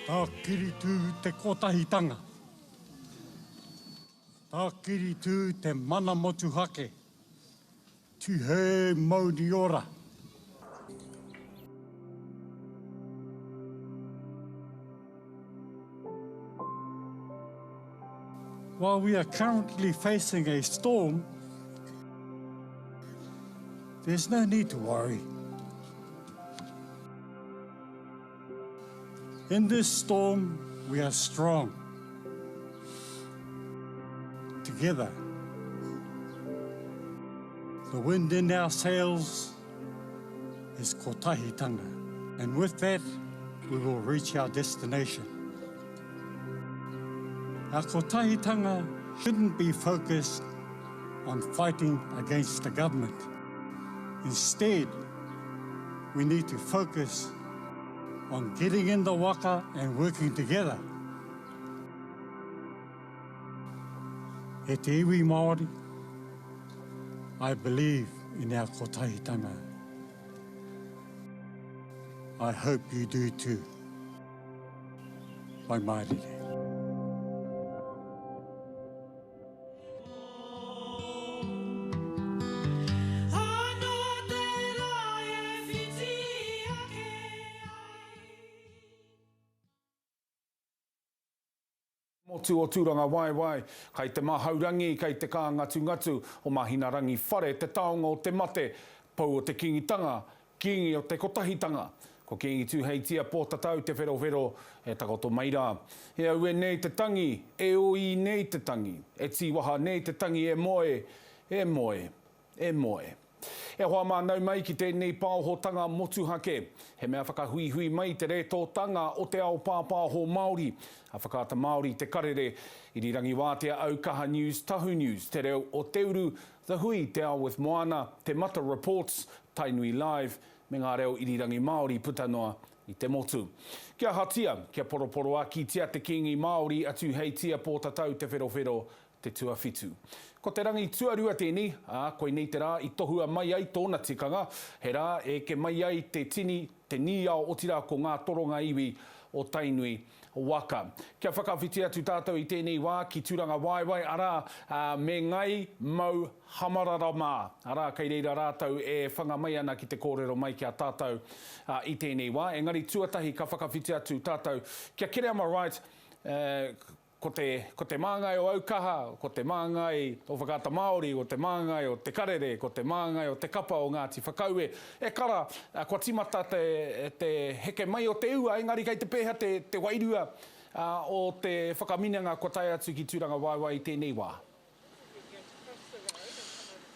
Tākiritū te kotahitanga. Tākiritū te mana motuhake. Tihei mauri ora. While we are currently facing a storm, there's no need to worry. In this storm, we are strong. Together. The wind in our sails is kotahitanga. And with that, we will reach our destination. Our kotahitanga shouldn't be focused on fighting against the government. Instead, we need to focus on getting in the waka and working together. E te iwi Māori, I believe in our kotahitanga. I hope you do too. Pai mārire. Motu o Tūrangawaewae, kai te Mahaurangi, kei te kāngatungatu o Mahinarangi whare te taonga o te mate, pou o te Kīngitanga, Kīngi o te Kotahitanga. Ko Kīngi Tūheitia Pōtatau Te Wherowhero e takoto mai rā. E aue nei te tangi, e oī nei te tangi, e tīwaha nei te tangi e moe, e moe, e moe. E hoa mā nau mai ki tēnei paohotanga motuhake. He mea whakahuihui mai te rētōtanga o te ao pāpāho Māori, a Whakaata Māori Te Karere, Irirangi Wātea Aukaha News Tahu News, Te Reo o Te Uru, The Hui, Te Ao with Moana, Te Mata Reports, Tainui Live, me ngā reo irirangi Māori puta noa i te motu. Kia ahatia, kia poroporoakitia te Kīngi Māori a Tūheitia Pōtatau Te Wherowhero te tuawhitu. Ko te rangi tuarua tēnei, ā, koinei te rā i tohua mai ai tōna tikanga, he rā e eke mai ai te tini, te nīao otirā ko ngā toronga iwi o Tainui waka. Kia whakawhiti atu tātou i tēnei wā ki Turangawaewae, arā, me Ngai Mau Hamarara mā, arā, kei reira rātou e whanga mai ana ki te kōrero mai ki a tātou i tēnei wā. Engari tuatahi ka whakawhiti atu tātou ki a Kereama Wright, ko te, ko te māngai o Aukaha, ko te māngai o Whakaata Māori, ko te māngai o Te Karere, ko te māngai o Te Kapa o Ngāti Whakaue. E kara, kua tīmata te, te heke mai o te ua, engari kei te pēhea te, te wairua o te whakaminenga kua tae atu ki Tūrangawaewae i tēnei wā?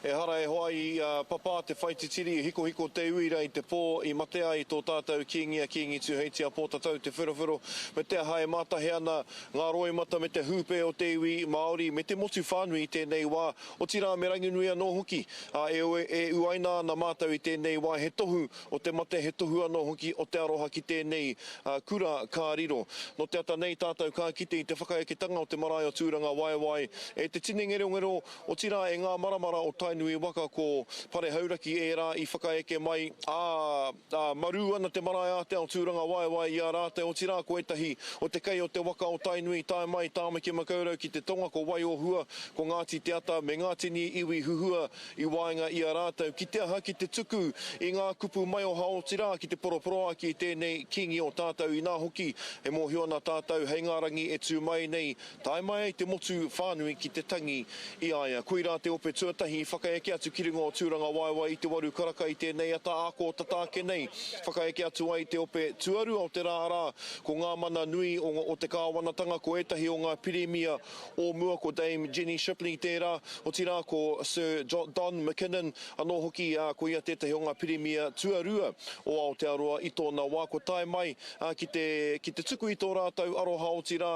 Ehara e hoa i papā te whaititiri, i hikohiko te uira i te pō, i mate ai tō tātou Kīngi a Kīngi Tūheitia Pōtatau Te Wherowhero, me te aha e mātahe ana ngā roimata me te hūpē o te iwi Māori me te motu whānui i tēnei wā, otirā me Ranginui anō hoki, ā, e uaina ana mātou i tēnei wā he tohu o te mate, he tohu anō hoki o te aroha ki tēnei kura ka riro. Nō te ata nei tātou ka kite i te whakaeketanga o te marae o Tūrangawaewae e te tini ngerongero, otirā e ngā maramara o Tainui waka ko Pare Hauraki ērā i whakaeke mai, ā, ā, marū ana te marae ātea o Tūrangawaewae i a rātou, otirā ko ētahi o te kei o te waka o Tainui tae mai Tāmaki Makaurau ki te tonga ko Waiohua, ko Ngāti Te Ata me ngā tini iwi huhua i waenga i a rātou, ki te aha, ki te tuku i ngā kupu maioha otirā ki te poroporoaki i tēnei Kīngi o tātou, inā hoki, e mōhio ana tātou hei ngā rangi e tū mai nei, tae mai ai te motu whānui ki te tangi i a ia. Koirā te ope tuatahi i whakaeke atu ki runga o Tūrangawaewae i te waru karaka i tēnei ata āko tata ake nei, whakaeke atu ai te ope tuarua o te rā, arā, ko ngā mana nui o te kāwanatanga, ko ētahi o ngā pirimia O mua ko Dame Jenny Shipley tērā, otirā ko Sir Don McKinnon anō hoki, ā, ko ia tētahi o ngā pirimia tuarua o Aotearoa i tōna wā kua tae mai ki te, ki te tuku i tō rātou aroha otirā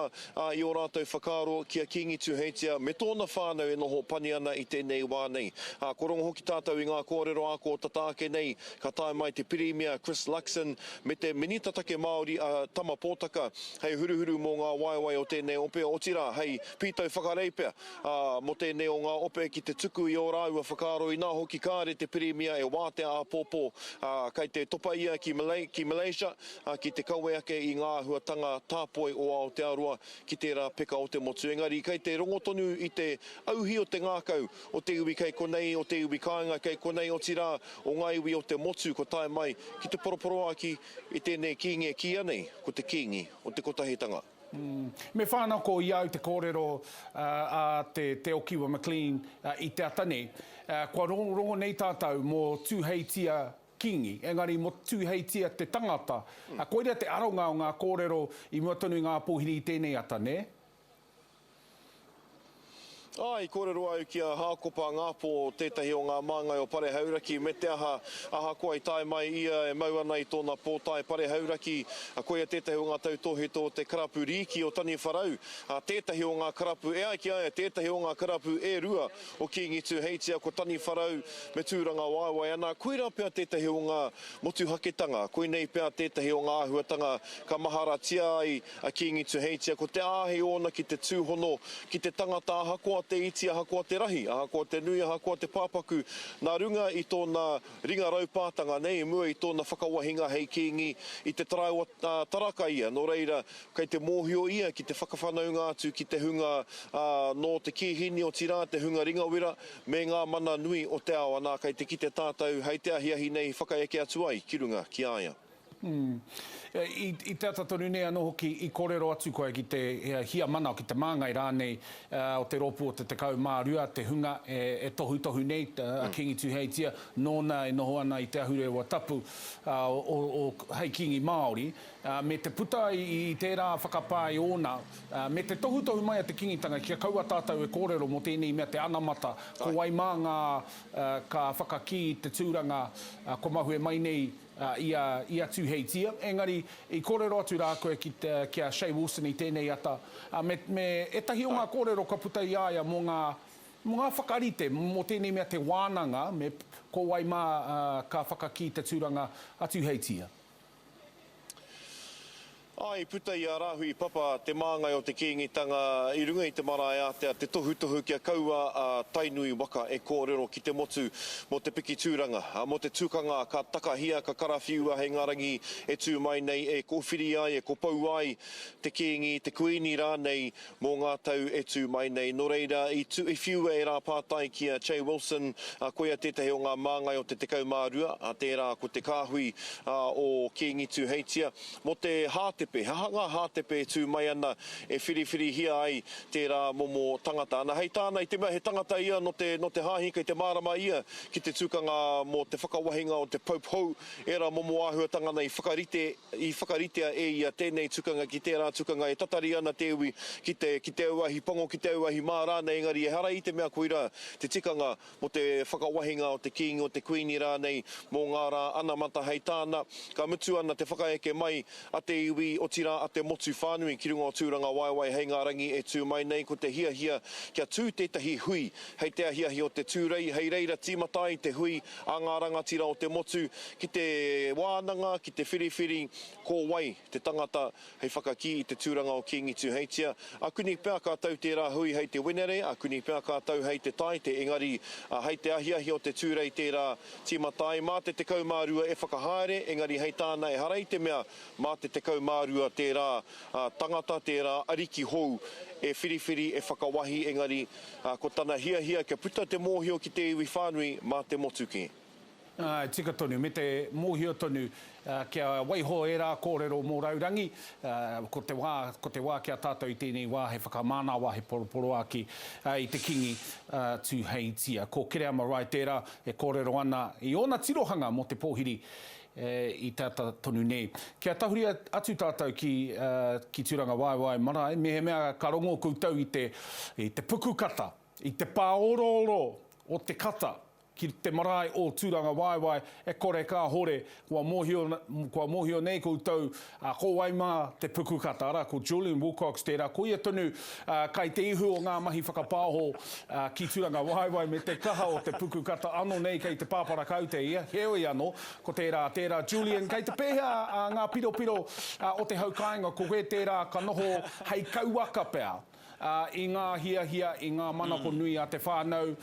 i ō rātou whakaaro ki a Kīngi Tuheitia me tōna whānau e noho pani ana i tēnei wā nei. Ā, kua rongo hoki tātou i ngā kōrero ā kō tata ake nei ka tae mai te Pirimia Chris Luxon me te Minita Take Māori a Tama Potaka hei huruhuru mō ngā waewae o tēnei ope, otirā hei pītau whakarei pea, ā, mō tēnei o ngā ope ki te tuku i ō rāua whakaaro inā hoki kāre te Pirimia e wātea āpōpō, ā, kei te topa ia ki Malay, ki Malaysia, ā, ki te kawe ake i ngā āhuatanga tāpoi o Aotearoa ki tērā peka o te motu. Engari kei te rongo tonu i te auhi o te ngākau o te iwi kei konei, o te iwi kāinga kei konei, otirā, o ngā iwi o te motu kua tae mai ki te poroporoāki i tēnei Kīngi e kīia nei ko te Kīngi o te Kotahitanga. Me whānako i au te kōrero a te Te Okiwa McLean i te ata nei. Kua rongo nei tātou mō Tūheitia Kīngi, engari mō Tūheitia te tangata. Koira te aronga o ngā kōrero i mua tonu i ngā pōhiri i tēnei ata, nē? Ā, i kōrero au ki a Hākopa Ngāpō, tētahi o ngā māngai o Pare Hauraki, me te aha, ahakoa i tae mai ia e mau ana i tōna pōtae Pare Hauraki, koia tētahi o ngā tautōhito o te karapu rīki o Taniwharau, ā, tētahi o ngā karapu, e ai ki a ia, tētahi o ngā karapu e rua o Kīngi Tūheitia, ko Taniwharau me Tūrangawaewae. Ana, koirā pea tētahi o ngā motuhaketanga, koinei pea tētahi o ngā āhuatanga ka maharatia ai A Kīngi Tuheitia, ko te āhei ōna ki te tūhono ki te tangata ahakoa te iti, ahakoa te rahi, ahakoa te nui, ahakoa te pāpaku, nā runga i tōna ringa raupātanga nei i mua i tōna whakawahinga hei kīngi i te taraiwa taraka ia, nō reira, kei te mōhio ia ki te whakawhanaunga atu ki te hunga nō te kīhini, otirā te hunga ringawera me ngā mana nui o te ao, anā, kei te kite tātou hei te ahiahi nei whakaeke atu ai ki runga ki a ia. I, i te ata tonu nei anō hoki i kōrero atu koe ki te hiamana, ki te māngai rānei o te rōpū o te 12, te hunga e, e tohutohu nei a Kīngi Tūheitia, nōna e noho ana i te ahurewa tapu o, o, o, hei Kīngi Māori, me te puta i, i tērā whakapae ōna, me te tohutohu mai a te Kīngitanga kia kaua tātou e kōrero mō tēnei mea te anamata, ko wai mā ngā ka whakakī i te tūranga kua mahue mai nei i a, i a Tūheitia. Engari, i kōrero atu rā koe ki te, ki a Che Wilson i tēnei ata, ā, me, me ētahi o ngā kōrero kua puta i a ia mō ngā, mō ngā whakarite, mō tēnei mea te wānanga, me ko wai mā, ā, ka whakakī te tūranga a Tūheitia. Ā, i puta i a Rāhui Papa te māngai o te Kīngitanga i runga i te marae ātea te tohutohu kia kaua a Tainui waka e kōrero ki te motu mō te piki tūranga, ā, mō te tukanga ka takahia, ka karawhiua hei ngā rangi e tū mai nei e kōwhiri ai, e kopou ai te Kīngi, te Kuīni rānei mō ngā tau e tū mai nei. Nō reira, i tū, i whiua ērā pātai ki a Che Wilson, ā, koia tētahi o ngā māngai o te 12, ā, tērā ko te kāhui, ā, o Kīngi Tūheitia, mō te hātepe, he aha ngā hātepe e tū mai ana, e whiriwhirihia ai tērā momo tangata. Ana, hei tāna, i te mea he tangata ia nō te, nō te hāhi, kei te mārama ia ki te tukanga mō te whakawahinga o te Pope hou, ērā momo āhuatanga nei whakarite, I whakaritea e ia tēnei tukanga ki tērā tukanga e tatari ana te iwi ki te, ki te auahi pango, ki te auahi mā rānei, engari ehara i te mea koirā te tikanga mō te whakawahinga o te kīngi, o te kuīni rānei mō ngā rā anamata hei tāna. Ka mutu ana te whakaeke mai a te iwi, otirā a te motu whānui ki runga o Tūrangawaewae hei ngā rangi e tū mai nei, ko te hiahia kia tū tētahi hui hei te ahiahi o te Tūrei, hei reira tīmata ai te hui a ngā rangatira o te motu ki te wānanga, ki te whiriwhiri ko wai te tangata hei whakakī i te tūranga o Kīngi Tūheitia. Akuni pea ka tau tērā hui hei te Wenerei, akuni pea ka tau hei te Taite, engari hei te ahiahi o te Tūrei tērā tīmata ai. Mā te 12 e whakahaere, engari hei tāna ehara i te mea mā te 12 tērā tangata, tērā ariki hou e whiriwhiri, e whakawahi, engari ko tana hiahia kia puta te mōhio ki te iwi whānui mā te motu kē. Āe, tika tonu, me te mōhio tonu kia waiho ērā kōrero mō Raurangi, ko te wā, ko te wā ki a tātou i tēnei wā he whakamānawa, he poroporoāki i te Kingi Tūheitia. Ko Kereama Wright tērā e kōrero ana i ōna tirohanga mō te pōhiri i te ata tonu nei. Kia tahuri atu tātou ki, ki Tūrangawaewae marae, mehemea ka rongo koutou i te, i te pukukata, i te pāorooro o te kata. ki te marae o Tūrangawaewae, e kore kāhore, kua mōhio, kua mōhio nei koutou, ā, ko wai mā te pukukata, arā, ko Julian Wilcox tērā, ko ia tonu, ā, kai te ihu o ngā mahi whakapaoho, ā, ki Tūrangawaewae me te kaha o te pukukata ano nei kei te pāparakaute ia, heoi ano, ko tērā, tērā, Julian, kei te pēhea, ā, ngā piropiro, ā, o te hau kāinga, ko koe tērā ka noho hei kauaka pea, i ngā hiahia, i ngā manako nui a te whānau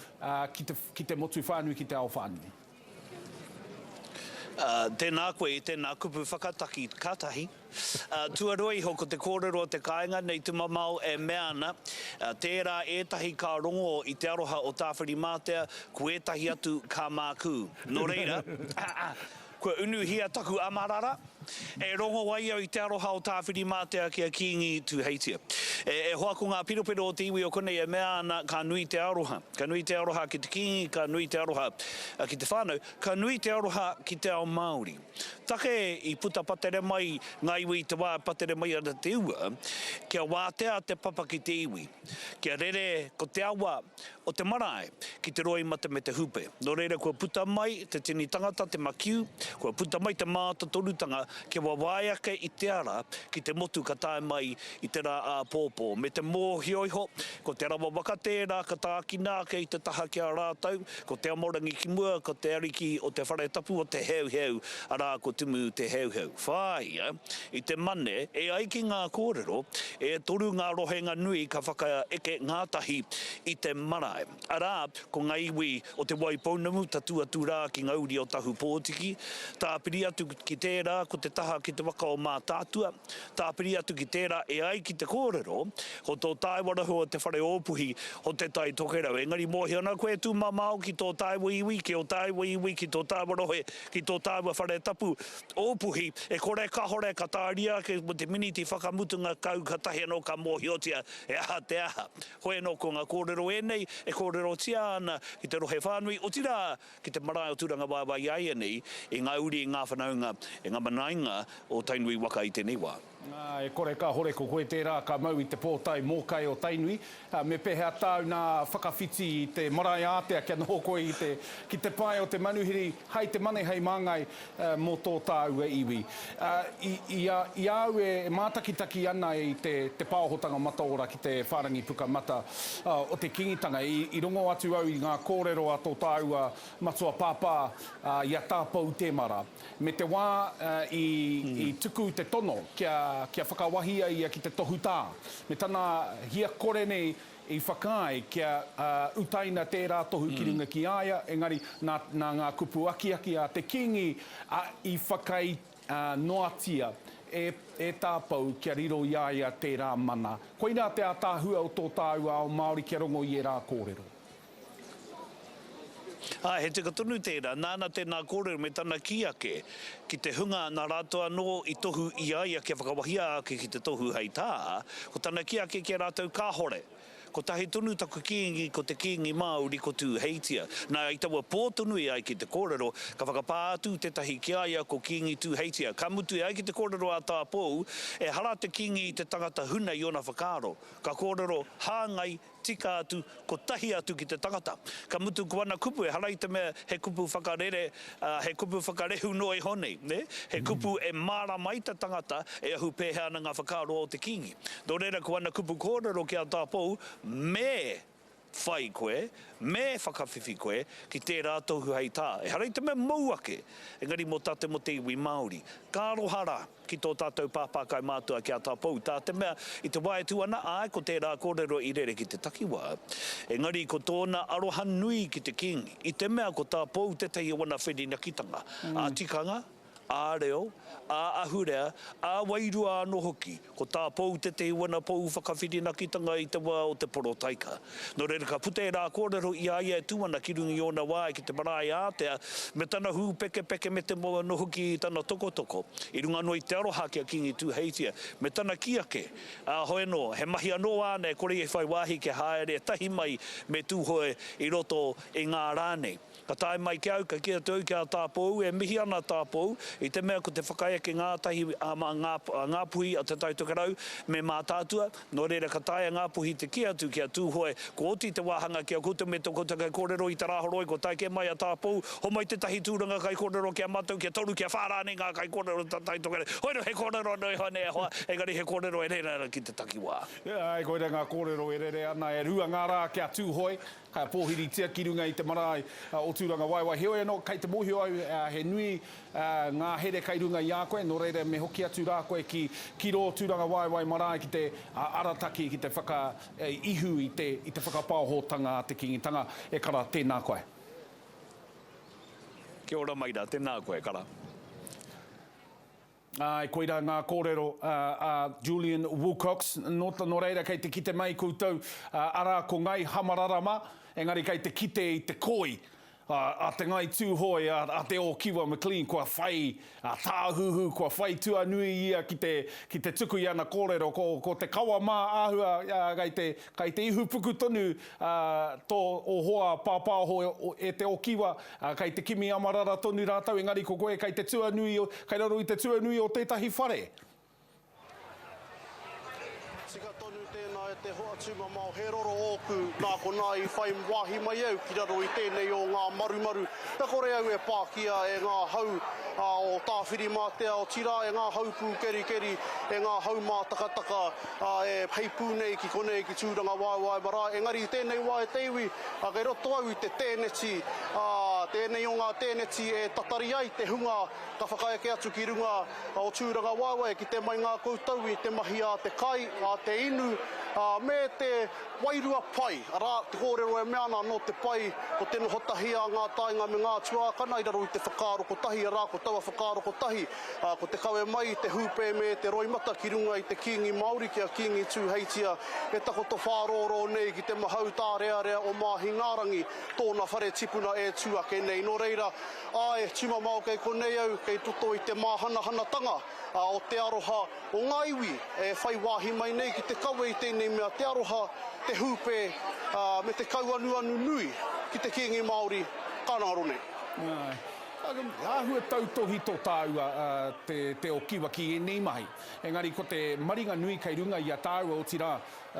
ki te, ki te motu whānui, ki te ao whānui. Tēnā koe i tēnā kupu whakataki, ka tahi. Tuarua iho ko te kōrero o te kāinga nei tumamao e mea ana, tērā ētahi ka rongo i te aroha o Tāwhirimātea, ko ētahi atu ka mākū. Nō reira, kua unuhia taku amarara, E rongo ai au i te aroha o Tāwhirimātea ki a Kīngi Tūheitia. E, e hoa ko ngā piropiro o te iwi o konei e mea ana ka nui te aroha. Ka nui te aroha ki te Kīngi, ka nui te aroha ki te whānau, ka nui te aroha ki te ao Māori. Take i puta patere mai ngā iwi i te wā e patere mai ana te ua, kia wātea te papa ki te iwi, kia rere ko te awa o te marae ki te roimata me te hupe. Nō reira kua puta mai te tini tangata, te makiu, kua puta mai te mātotorutanga kia wawae ake i te ara ki te motu ka tae mai i te rā āpōpō. Me te mōhio iho, ko te rawa waka tērā ka tākina ake i te taha ki a rātou, ko Te Amorangi ki mua, ko te ariki o te whare tapu o Te Heuheu, arā ko Tumu Te Heuheu. Whāia, i te Mane, e ai ki ngā kōrero, e toru ngā rohenga nui ka whakaeke ngātahi i te marae. Arā, ko ngā iwi o Te Waipounamu tatū atu rā ki ngā uri o Tahupōtiki, tāpiri atu ki tērā ko te taha ki te waka o Mātaatua, tāpiri atu ki tērā e ai ki te kōrero, ko tō tāua rahu o Te Whare Ōpuhi o Te Tai Tokerau. Engari mōhio ana koe tūmamao ki tō tāua iwi, ki ō tāua iwi, ki tō tāua rohe, ki tō tāua whare tapu, Ōpuhi, e kore kahore ka tāria ake mo te miniti whakamutunga kau katahi anō ka mōhiotia he aha te aha. Hoi anō ko ngā kōrero ēnei e kōrerotia ana ki te rohe whānui, otirā ki te marae o Tūrangawaewae iāianei, i ngā uri, i ngā whanaunga, i ngā manainga o Tainui waka i tēnei wā. Ā, e kore kahore ko koe tērā ka mau i te pōtae mōkai o Tainui. Ā, me pēhea tāu nā whakawhiti i te marae ātea kia noho koe i te, ki te pae o te manuhiri, hai te mane hei māngai mō tō tāua iwi. Ā, i, i a, i a au e mātakitaki ana i te, te pāohotanga mataora ki te whārangi puka mata o te Kīngitanga, i, i rongo atu au i ngā kōrero a tō tāua matua pāpā, ā, i a Tā Pou Temara. Me te wā i, i tuku te tono kia, kia whakawahia ia ki te tohu tā, me tana hia kore nei i whakaae kia utaina tērā tohu ki runga ki a ia, engari nā, nā ngā kupu akiaki a te Kīngi, ā, i whakaae noatia e, e Tā Pou kia riro i a ia tērā mana. Koirā te ātaahua o tō tāua ao Māori kia rongo i ērā kōrero. Āe, he tika tonu tērā, nāna tēnā kōrero me tana kī ake ki te hunga nā rātou anō i tohu i a ia kia whakawahia ake ki te tohu hei tā, ko tana kī ake ki a rātou kāhore. Kotahi tonu taku kīngi, ko te Kīngi Māori, ko Tūheitia. Nā, i taua pō tonu e ai ki te kōrero, ka whakapā atu tētahi ki a ia ko Kīngi Tūheitia. Ka mutu e ai ki te kōrero a Tā Pou, ehara te Kīngi i te tangata huna i ōna whakaaro. Ka kōrero hāngai tika atu, kotahi atu ki te tangata. Ka mutu ko ana kupu, ehara i te mea he kupu whakarere, ā, he kupu whakarehu noa iho nei, nē? He kupu e mārama ai te tangata e ahu pēhea ana ngā whakaaro o te Kīngi. Nō reira, ko ana kupu kōrero ki a Tā Pou, me whai koe, me whakawhiwhi koe ki tērā tohu hei tā. Ehara i te mea mou ake, engari mō tātou mō te iwi Māori. Ka aroha rā. ki tō tātou pāpā kaumātua ki a Tā Pou, tā te mea, i te wā e tū ana, āe, ko tērā kōrero i rere ki te takiwā, engari ko tōna aroha nui ki te Kīngi, i te mea ko Tā Pou tētahi o ana whirinakitanga, ā-tikanga, ā-reo, ā-ahurea, ā-wairua anō hoki, ko Tā Pou tētahi o ana pou whakawhirinakitanga i te wā o te porotaika. Nō reira ka puta ērā kōrero i a ia e tū ana ki runga i ōna wae ki te marae ātea me tana hūpekepeke me te mau anō hoki i tana tokotoko, i runga anō i te aroha ki a Kīngi Tūheitia, me tana kī ake, ā, hoi anō, he mahi anō āna e kore ia i whai wāhi kia haere tahi mai me Tūhoe i roto i ngā rā nei. Ka tae mai ki au, ka kī atu au ki a Tā Pou, e mihi ana Tā Pou, I te mea ko te whakaeke ngātahi a Ngāpuhi, a Te Tai Tokerau me Mātaatua, nō reira ka taea Ngāpuhi te kī atu ki a Tūhoe, kua oti te wāhanga ki a koutou me tō koutou kaikōrero i te Rāhoroi, kua tae kē mai a Tā Pou, homai tētahi tūranga kaikōrero ki a mātou, kia toru, kia whā rānei ngā kaikōrero o Te Tai Tokerau. Hoi anō, he kōrero anō iho nei e hoa, engari he kōrero e rere ana ki te takiwā. Āe, koirā ngā kōrero e rere ana, e rua ngā rā ki a Tūhoe. Ka pōhiritia ki runga i te marae o Tūrangawaewae. Heoi anō, kei te mōhio au he nui ngā here kei runga i a koe, nō reira me hoki atu rā koe ki, ki rō Tūrangawaewae marae ki te arataki, ki te whakaihu i te, i te whakapaohotanga a te Kīngitanga. E kara, tēnā koe. Kia ora mai rā, tēnā koe, kara. Āe, koirā ngā kōrero a Julian Wilcox. Nō, nō reira kei te kite mai koutou, arā ko Ngai Hamararama, engari kei te kite i te koi a te Ngai Tūhoe, a Te Ōkiwa McLean, kua whai tāhuhu, kua whai tuanui ia ki te, ki te tuku i ana kōrero. Ko, ko te kawa mā āhua kei te, kei te ihupuku tonu tō ō hoa pāpāho e Te Okiwa, kei te kimi amarara tonu rātou, engari ko koe kei te tuanui, kei raro i te tuanui o tētahi whare. Tika tonu tēnā e te hoa tūmamao, he roro ōku, nā konā i whai wāhi mai au ki raro i tēnei o ngā marumaru. Ka kore au e pākia e ngā hau o Tāwhirimātea, otirā e ngā hau pūkerikeri, e ngā hau mātakataka, ā, e heipū nei ki konei ki Tūrangawaewae marae. Engari i tēnei wā e te iwi, ā, kei roto au i te tēneti, ā, tēnei o ngā tēneti e tatari ai te hunga ka whakaeke atu ki runga o Tūrangawaewae ki te mai ngā koutou i te mahi a te kai, a te inu, ā, me te wairua pai, arā, te kōrero e mea ana anō te pai o te noho tahi a ngā tāinga me ngā tuākana i raro i te whakaaro kotahi, arā, ko taua whakaaro kotahi, ā, ko te kawe mai i te hūpē me te roimata ki runga i te Kīngi Māori ki a Kīngi Tūheitia e takoto whārōrō nei ki te mahau tārearea o Māhinārangi, tōna whare tipuna e tū ake nei. Nō reira, āe, tūmamao kei konei au, kei toto i te māhanahanatanga o te aroha o ngā iwi e whai wāhi mai nei ki te kawe i tēnei mea te aroha, te hūpē, ā, me te kauanuanu nui ki te Kīngi Māori ka ngaro nei. Āe. Āhua tautōhito tāua te te o Kiwa ki ēnei mahi. Engari ko te maringa nui kei runga i a tāua, otirā,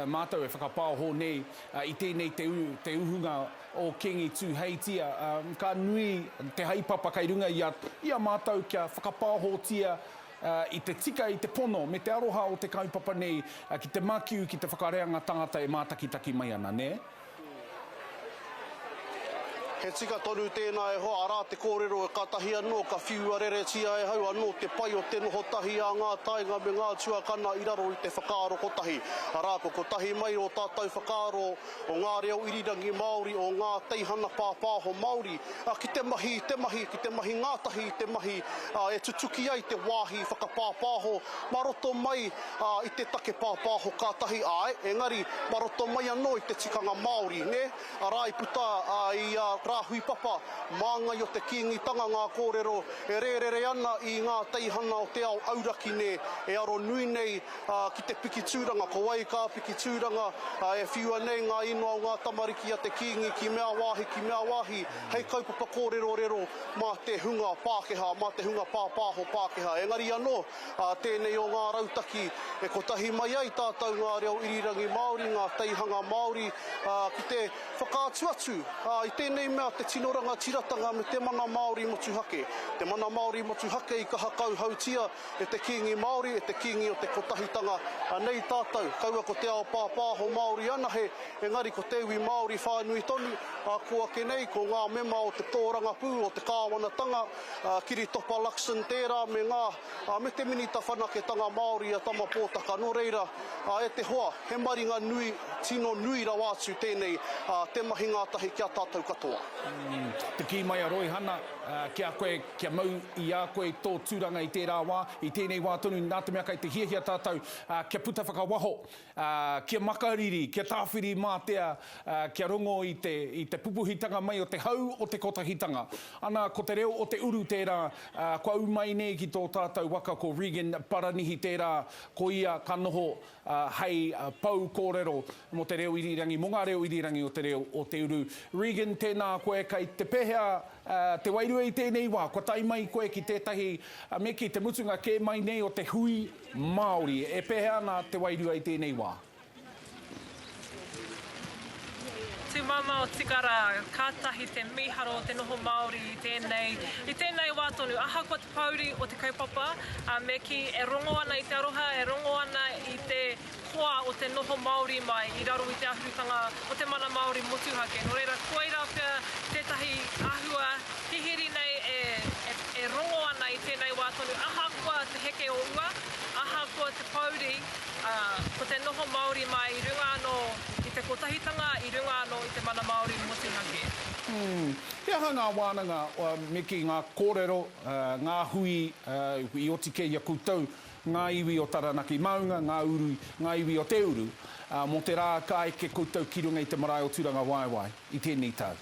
mātou e whakapaoho nei i tēnei te te uhunga o Kīngi Tūheitia, ka nui te haepapa kei runga i a i a mātou kia whakapaohotia i te tika, i te pono, me te aroha o te kaupapa nei ki te makiu, ki te whakareanga tangata e mātakitaki mai ana, nē? He tika tonu tēnā e hoa, arā te kōrero e kātahi anō ka whiua reretia e hau anō te pai o te noho tahi a ngā taenga me ngā tuakana i raro i te whakaaro kotahi. Arā, ko kotahi mai ō tātou whakaaro o ngā reo irirangi Māori, o ngā teihana pāpāho Māori, ki te mahi i te mahi, ki te mahi ngātahi i te mahi e tutuki ai te wāhi whakapāpāho mā roto mai ā, i te take pāpāho kātahi, āe, engari, mā roto mai anō i te tikanga Māori, nē? Arā, i puta i a Rāhui Papa, māngai o te Kīngitanga ngā kōrero e rērere ana i ngā teihana o te ao auraki, nē, e aro nui nei ki te piki tūranga, ko wai ka piki tūranga, e whiua nei ngā ingoa o ngā tamariki a te Kīngi ki mea wāhi, ki mea wāhi, hei kaupapa kōrerorero mā te hunga Pākehā, mā te hunga pāpāho Pākehā. Engari anō, Ā tēnei o ngā rautaki e kotahi mai ai tātou ngā reo irirangi Māori, ngā teihanga Māori, ā, ki te whakaatu atu, ā, i tēnei mea te tino rangatiratanga me te mana Māori motuhake. Te mana Māori motuhake i kaha kauhautia e te Kīngi Māori, e te Kīngi o te Kotahitanga. Anei tātou, kaua ko te ao pāpāho Māori anahe, engari ko te iwi Māori whānui tonu, ā, kō ake nei ko ngā mema o te tōrangapū, o te kāwanatanga, a Kiritopa Luxon tērā me ngā, ā, me te Minita Whanaketanga Māori a Tama Pōtaka. Nō reira, ā, e te hoa, he maringa nui, tino nui rawa atu tēnei, ā, te mahi ngātahi ki a tātou katoa. Te kī mai a Roihana, ki a koe, kia mau i a koe tō tūranga i tērā wā, i tēnei wā tonu, nā te mea kei te hiahia tātou kia puta whakawaho Ā, kia makariri, kia tāwhirimātea, ā, kia rongo i te, i te pupuhitanga mai o te hau o te kotahitanga. Ana, ko te reo o te uru tērā, ā, kua ū mai nei ki tō tātou waka ko Regan Paranihi tērā, ko ia ka noho, ā, hei pou kōrero mō te reo irirangi, mō ngā reo irirangi o te reo o te uru. Regan, tēnā. tēnā koe, kei te pēhea te wairua i tēnei wā? Kua tae mai koe ki tētahi, me kī, te mutunga kē mai nei o te hui Māori. E pēhea ana te wairua i tēnei wā? Tūmamao tika rā, kātahi te mīharo o te noho Māori i tēnei, i tēnei wā tonu. Ahakoa te pōuri o te kaupapa, me kī, e rongo ana i te aroha, e rongo ana i te koa o te noho Māori mai i raro i te āhurutanga o te mana Māori motuhake. Nō reira, koirā pea tētahi āhua hihiri nei e, e, e rongo ana i tēnei wā tonu, ahakoa te heke o ua, ahakoa te pōuri, ā, ko te noho Māori mai i runga anō i te kotahitanga, i runga anō i te mana Māori motuhake. He aha ngā wānanga, me kī, ngā kōrero, ngā hui i oti kē i a koutou, ngā iwi o Taranaki Maunga, ngā uru, ngā iwi o te uru, mō te rā ka eke koutou ki runga i te marae o Tūrangawaewae i tēnei tau?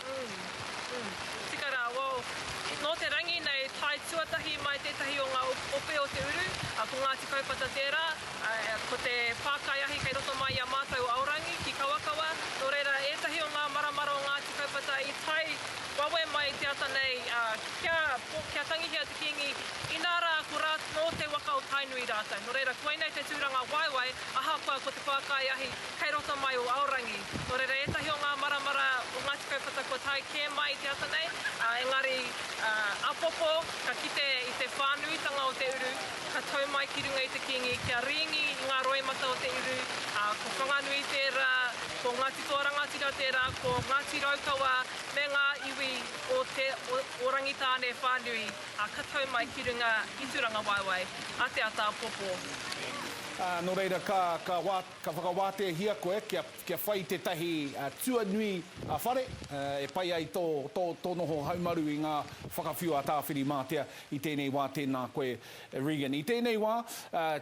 Umm, umm, tika rā, well, nō te rangi nei, tae tuatahi mai tētahi o ngā ope o te uru, ā, ko Ngāti Kaupata tērā, ā, ko te pākai ahi kei roto mai i a mātou o Aorangi ki Kawakawa, nō reira, ētahi o ngā maramara o Ngāti Kaupata i tae wawe mai te ata nei, ā, kia, kia tangihia te Kīngi, inā rā, ko rā, nō te waka o Tainui rātou. Nō reira, koinei te tūranga waewae, ahakoa ko te pākai ahi kei roto mai o Aorangi. Nō reira ētahi o ngā maramara o Ngāti Kauwhata kua tae kē mai i te ata nei, ā, engari, ā, apopo ka kite i te whānuitanga o te uru, ka tau mai ki runga i te Kīngi kia rīngi i ngā roimata o te uru, ā, ko Whanganui tērā, ko Ngāti Toa Rangatira tērā, ko Ngāti Raukawa me ngā iwi o te, o, o Rangitāne whānui, ā, ka tau mai ki runga i Tūrangawaewae a te ata apopo. Ā, nō reira ka, ka wā, ka whakawāteahia koe kia, kia whai tētahi tuanui whare e pai ai tō, tō, tō noho haumaru i ngā whakawhiu a Tāwhirimātea i tēnei wā. Tēnā koe, Regan. I tēnei wā,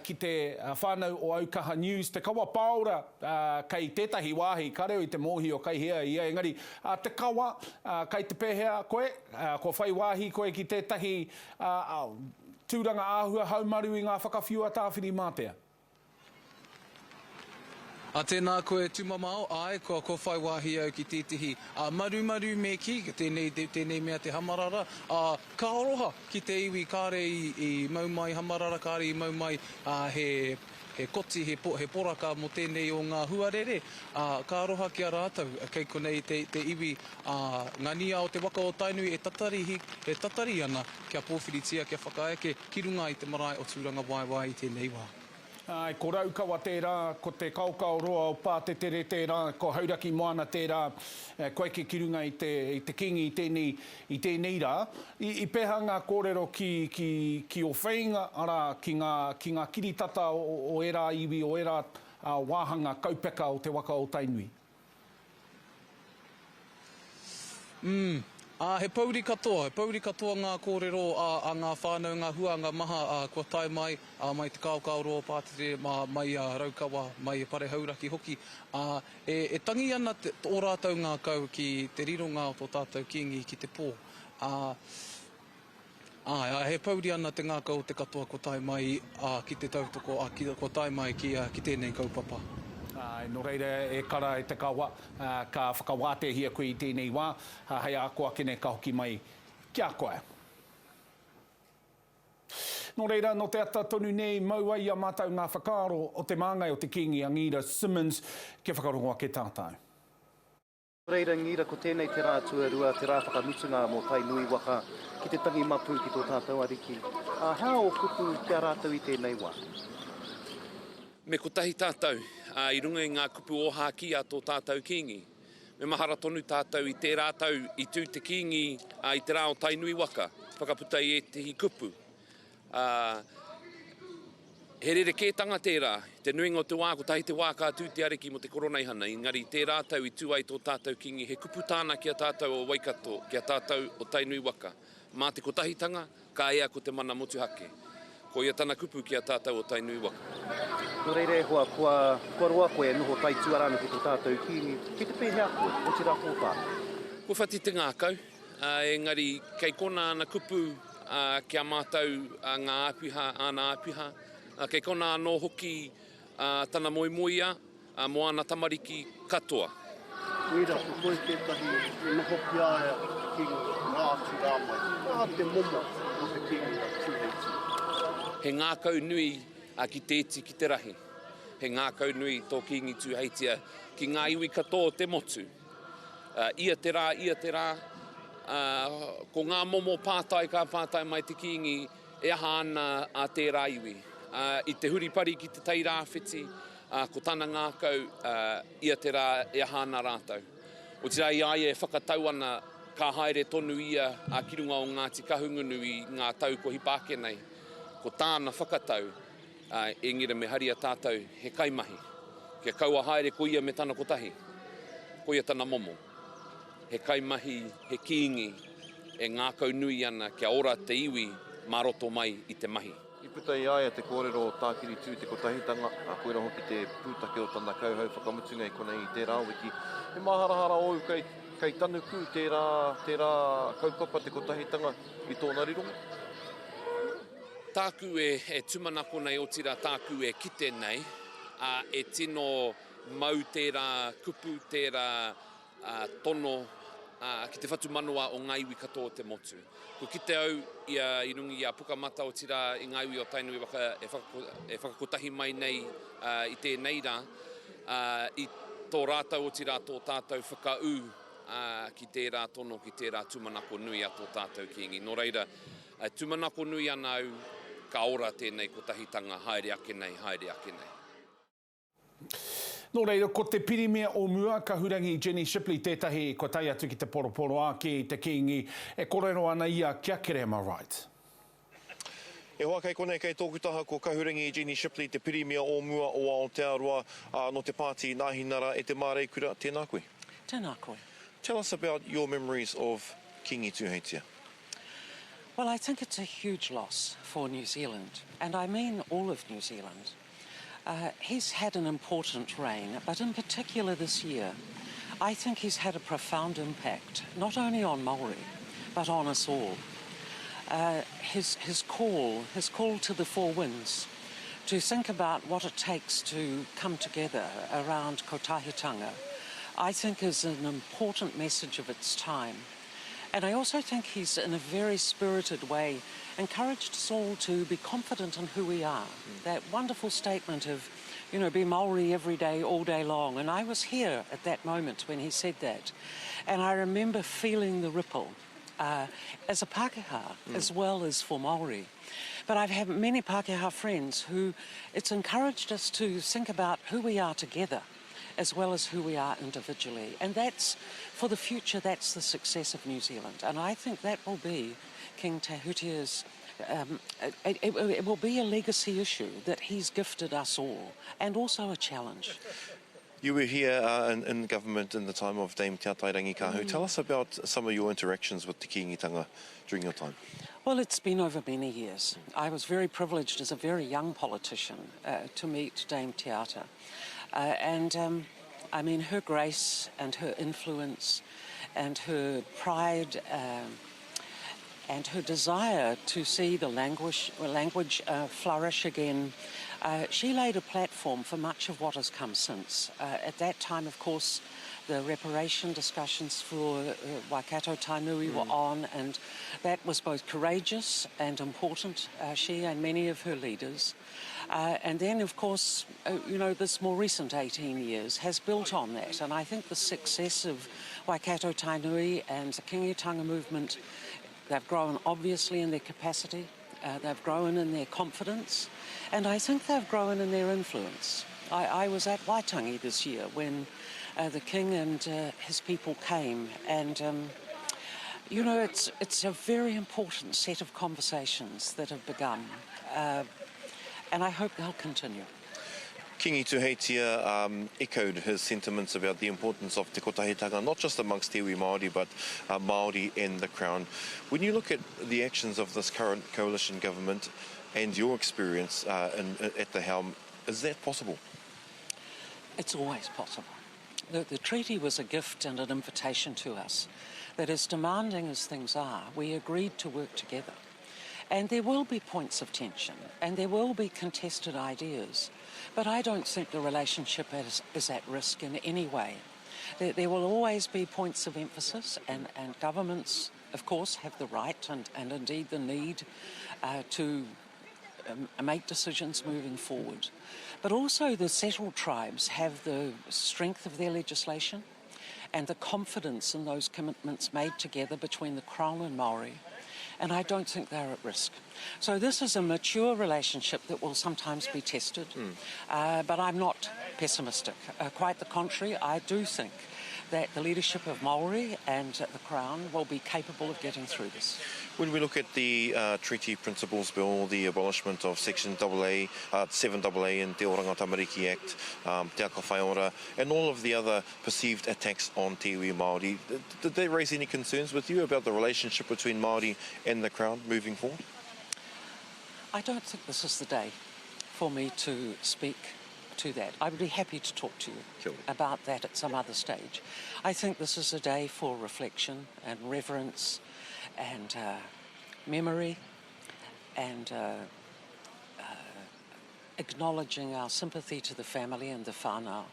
ki te whānau o Aukaha News, Te Kawa Pāora, kei tētahi wāhi, ka reo i te mōhio kei hea ia, engari, Te Kawa, kei te pēhea koe? Kua whai wāhi koe ki tētahi Tūranga āhua haumaru i ngā whakawhiu a Tāwhirimātea. A tēnā koe Tumamao, āe, kua, kua whai wāhi au ki tētehi, ā, marumaru me kī, tēnei, tēnei mea te hamarara, ā, ka aroha ki te iwi kāre i, i mau mai hamarara, kāre i mau mai, ā, he, he koti, he po, he poraka mō tēnei o ngā huarere, ā, ka aroha ki a rātou, kei konei te, te iwi, ā, ngā nia o te waka o Tainui e tatari, e tatari ana kia pōwhiritia, kia whakaeke ki runga i te marae o Tūrangawaewae i tēnei wā. Āe, ko Raukawa tērā, ko Te Kaokaoroa o Pātetere tērā, ko Hauraki Moana tērā, kua eke ki runga i te, i te Kīngi i tēnei, i tēnei rā. I, i pēhea ngā kōrero ki, ki, ki ō wheinga, arā, ki ngā, ki ngā kiritata o, o ērā iwi, o ērā wāhanga kaupeka o te waka o Tainui? Umm. Ā, he pouri katoa, he pouri katoa ngā kōrero a, a ngā whānau, ngā huānga maha, ā, kua tae mai, ā, mai Te Kaokaoroa o Pātetere, mā, mai a Raukawa, mai a Pare Hauraki hoki, ā, e, e tangi ana te, ō rātou ngākau ki te rironga o tō tātou Kīngi ki te pō. Ā, Āe, āe, he pouri ana te ngākau o te katoa kua tae mai, ā, ki te tautoko, ā, ki, kua tae mai ki, ki tēnei kaupapa. Āe, nō reira e kara e te kawa, ā, ka whakawāteahia koe i tēnei wā, ā, hei a ko ake nei ka hoki mai ki a koe. Nō reira, nō te ata tonu nei, mau ai i a mātou ngā whakaaro o te māngai o te Kīngi a Ngira Simmonds, kia whakarongo ake tātou. Reira Ngira ko tēnei te rā tuarua, te rā whakamutunga mō Tainui waka ki te tangi mapu ki tō tātou Ariki. Ā, hea ō kupu ki a rātou i tēnei wā? Me kotahi tātou, ā, i runga i ngā kupu ōhākī a tō tātou Kīngi. Me mahara tonu tātou i tērā tau i tū te Kīngi, ā, i te rā o Tainui waka, whakaputa i ētehi kupu. Ā, he rerekētanga tērā. Te nuinga o te wā, kotahi te wā ka tū te Ariki mō te Koroneihana, engari i tērā tau i tū ai tō tātou Kīngi, he kupu tāna ki a tātou o Waikato, ki a tātou o Tainui waka. Mā te kotahitanga, ka ea ko te mana motuhake. Koia tana kupu ki a tātou o Tainui waka. Nō reira e hoa, kua, kua roa koe e noho taituara ana ki tō tātou Kīngi, kei te pēhea koe, otirā tō whānau? Kua whati te ngākau, ā, engari kei konā ana kupu, ā, ki a mātou ngā āpiha, āna āpiha, ā, kei konā anō hoki, ā, tana moemoeā, ā, mō āna tamariki katoa. Ngira, ko koe tētahi i noho ki a ia ko te Kīngi rā atu rā mai. He aha te momo o te Kīngi a Tūheitia? He ngākau nui ki te iti ki te rahi. He ngākau nui tō Kīngi Tūheitia ki ngā iwi katoa o te motu. Ia te rā, ia te rā, ko ngā momo pātai ka pātai mai te Kīngi e aha ana a tērā iwi. I te huripari ki te Tai Rāwhiti, ko tana ngākau ia te rā e aha ana rātou. Otirā i a ia e whakatau ana ka haere tonu ia ki runga o Ngāti Kahungunu i ngā tau kua hipa ake nei, ko tāna whakatau, Engira me haria tātou he kaimahi, kia kaua haere ko ia me tana kotahi, koia tana momo. He kaimahi, he kīngi e ngākaunui ana kia ora te iwi mā roto mai i te mahi. I puta i a ia te kōrero o Tākiri Tū te Kotahitanga, ā, koirā hoki te pūtake o tana kauhau whakamutunga i konei i tērā wiki. He māharahara ōu kei, kei tanuku tērā, tērā kaupapa te Kotahitanga i tōna rironga? Tāku e, e tūmanako nei, otirā tāku e kite nei, ā, e tino mau tērā kupu, tērā tono ki te whatumanawa o ngā iwi katoa o te motu. Kua kite au i a, i runga i a Pukamata, otirā i ngā iwi o Tainui waka e, whakako, e whakakotahi mai nei i tēnei rā, i tō rātou, otirā tō tātou whakaū ki tērā tono, ki tērā tūmanako nui a tō tātou Kīngi. Nō reira, tūmanako nui ana au ka ora tēnei kotahitanga haere ake nei, haere ake nei. Nō reira, ko te Pirimia o mua, Kahurangi Jenny Shipley tētahi kua tae atu ki te poroporoākī i te Kīngi, e korero ana ia ki a Kereama Wright. E hoa kei konei kei tōku taha ko Kahurangi Jenny Shipley te Pirimia o mua o Aotearoa, ā, nō te Pāti Nāhinara e te Māreikura, tēnā koe. Tēnā koe. Tell us about your memories of Kīngi Tūheitia. Well, I think it's a huge loss for New Zealand, and I mean all of New Zealand. Uh, he's had an important reign, but in particular this year, I think he's had a profound impact, not only on Maori, but on us all. Uh, his, his call, his call to the four winds, to think about what it takes to come together around kotahitanga, I think is an important message of its time. And I also think he's, in a very spirited way, encouraged us all to be confident in who we are. Mm. That wonderful statement of, you know, be Maori every day, all day long. And I was here at that moment when he said that. And I remember feeling the ripple uh, as a Pākehā, mm. as well as for Maori. But I've had many Pākehā friends who it's encouraged us to think about who we are together as well as who we are individually. And that's, for the future, that's the success of New Zealand. And I think that will be King Tahutia's um, it, it, it will be a legacy issue that he's gifted us all, and also a challenge. You were here uh, in, in government in the time of Dame Te Atairangikaahu. Mm. Tell us about some of your interactions with Te Kīngitanga during your time. Well, it's been over many years. I was very privileged as a very young politician uh, to meet Dame Te Ata. Uh, and um, I mean, her grace and her influence and her pride um, and her desire to see the language, language uh, flourish again, uh, she laid a platform for much of what has come since. Uh, at that time, of course, the reparation discussions for uh, Waikato Tainui mm. were on, and that was both courageous and important. Uh, she and many of her leaders. Uh, and then, of course, uh, you know, this more recent 18 years has built on that. And I think the success of Waikato Tainui and the Kingitanga movement, they've grown obviously in their capacity, uh, they've grown in their confidence, and I think they've grown in their influence. I, I was at Waitangi this year when uh, the king and uh, his people came, and um, you know, it's, it's a very important set of conversations that have begun. Uh, and I hope they'll continue. Kingi Tuheitia um, echoed his sentiments about the importance of Te Kotahitanga, not just amongst iwi Māori, but uh, Māori and the Crown. When you look at the actions of this current coalition government and your experience uh, in, at the helm, is that possible? It's always possible. The, the treaty was a gift and an invitation to us that as demanding as things are, we agreed to work together. And there will be points of tension and there will be contested ideas. But I don't think the relationship is, is at risk in any way. There, there will always be points of emphasis, and, and governments, of course, have the right and, and indeed the need uh, to um, make decisions moving forward. But also, the settled tribes have the strength of their legislation and the confidence in those commitments made together between the Crown and Maori. And I don't think they're at risk. So this is a mature relationship that will sometimes be tested, mm. uh, but I'm not pessimistic. Uh, quite the contrary, I do think that the leadership of Maori and the Crown will be capable of getting through this. When we look at the uh, Treaty Principles Bill, the abolishment of Section AA, uh, 7AA in Te Oranga Tamariki Act, um, Te Aka Whaiora, and all of the other perceived attacks on Te Iwi Māori, did they raise any concerns with you about the relationship between Māori and the Crown moving forward? I don't think this is the day for me to speak to that. I would be happy to talk to you sure. about that at some other stage. I think this is a day for reflection and reverence and uh, memory and uh, uh, acknowledging our sympathy to the family and the whānau.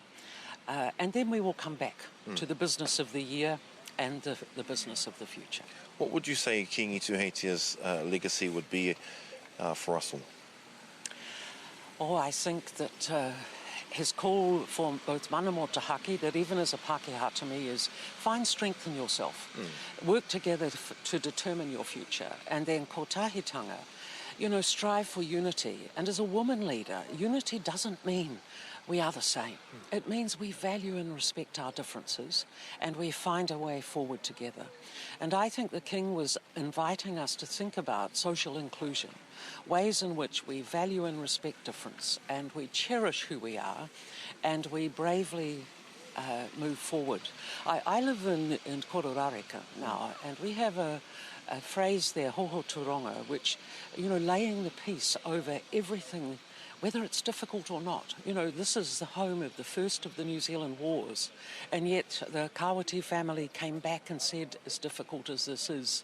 Uh, and then we will come back mm. to the business of the year and the, the business of the future. What would you say Kingi Tūheitia's uh, legacy would be uh, for us all? Oh, I think that uh, his call for both mana motuhake, that even as a Pākehā to me, is find strength in yourself, mm. work together to, to determine your future, and then kotahitanga, you know, strive for unity. And as a woman leader, unity doesn't mean we are the same. Mm. It means we value and respect our differences and we find a way forward together. And I think the King was inviting us to think about social inclusion, ways in which we value and respect difference and we cherish who we are and we bravely uh, move forward. I, I live in, in Kororareka now, and we have a, a phrase there, hoho turonga, which, you know, laying the peace over everything whether it's difficult or not. You know, this is the home of the first of the New Zealand Wars, and yet the Kawiti family came back and said, as difficult as this is,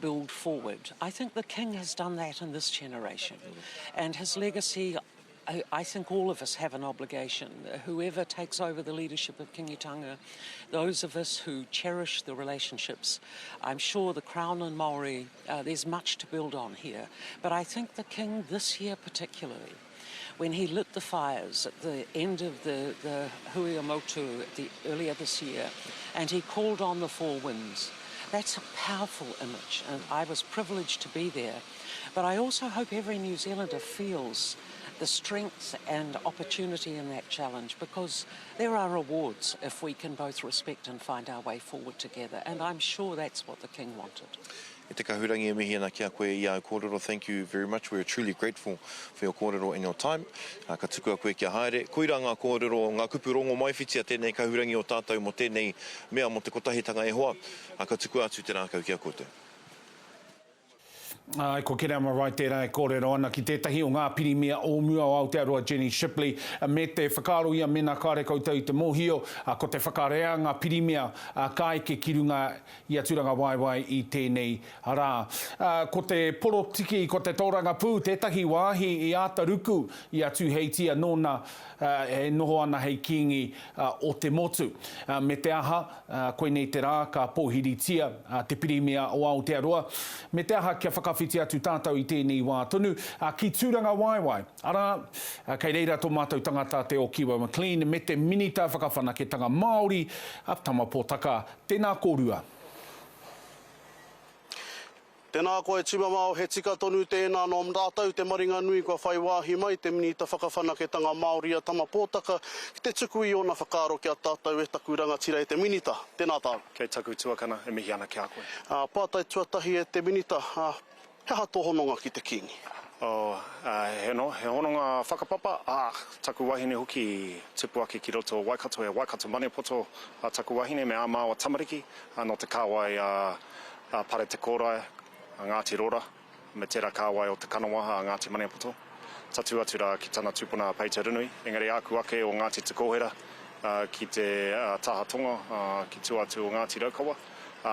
build forward. I think the King has done that in this generation, and his legacy I, I think all of us have an obligation. Whoever takes over the leadership of Kingitanga, those of us who cherish the relationships, I'm sure the Crown and Maori, uh, there's much to build on here. But I think the King this year particularly, when he lit the fires at the end of the, the Hui Motu the, earlier this year, and he called on the four winds. That's a powerful image, and I was privileged to be there. But I also hope every New Zealander feels the strength and opportunity in that challenge because there are rewards if we can both respect and find our way forward together. And I'm sure that's what the King wanted. E te kahurangi e mihi ana ki a koe i āu kōrero, thank you very much, we are truly grateful for your kōrero and your time. Ka tukua koe kia haere. Koirā ngā kōrero, ngā kupu rongomaiwhiti a tēnei kahurangi o tātou mō tēnei mea mō te kotahitanga e hoa. Ka tukua atu te rākau ki a koutou. Āe, ko Kereama Wright tērā e kōrero ana ki tētahi o ngā pirimia o mua o Aotearoa Jenny Shipley me te whakaaro ia mēnā kāre koutou i te mōhio ko te whakareanga pirimia ka eke ki runga i a Turangawaewae i tēnei rā. Ko te porotiki, ko te tōrangapū tētahi wāhi i āta ruku i a Tūheitia nōna e noho ana hei kīngi o te motu. Me te aha, koinei te rā ka pōhiritia te Pirimia o Aotearoa, me te aha kia whakawhiti atu tātou i tēnei wā tonu ki Tūrangawaewae, arā, kei reira tō mātou tangata Te Okiwa McLean me te Minita Whakawhanaketanga Māori a Tama Potaka. Tēnā kōrua. Tēnā koe Tumamao, he tika tonu tēnā nō rātou te maringanui kua whai wāhi mai te Minita Whakawhanaketanga Māori a Tama Pōtaka ki te tuku i ōna whakaaro ki a tātou e taku rangatira e te Minita. Tēnā tāu. Kei taku tuakana e mihi ana ki a koe. Ā, pātai tuatahi e te Minita, ā, he aha tō hononga ki te Kīngi? Oh, ā, he no, he hononga whakapapa, ā, taku wahine hoki i tupu ake ki roto o Waikato, he Waikato Maniapoto a taku wahine me ā māua tamariki, ā, nō te kāwai a a Pare Te Kōrae, a Ngāti Rora, me tērā kāwai o Te Kanawaha a Ngāti Maniapoto. Tatū atu rā ki tana tupuna a Peita Runui, engari āku ake o Ngāti Te Kōhera ki te taha tonga, ki tua atu o Ngāti Raukawa,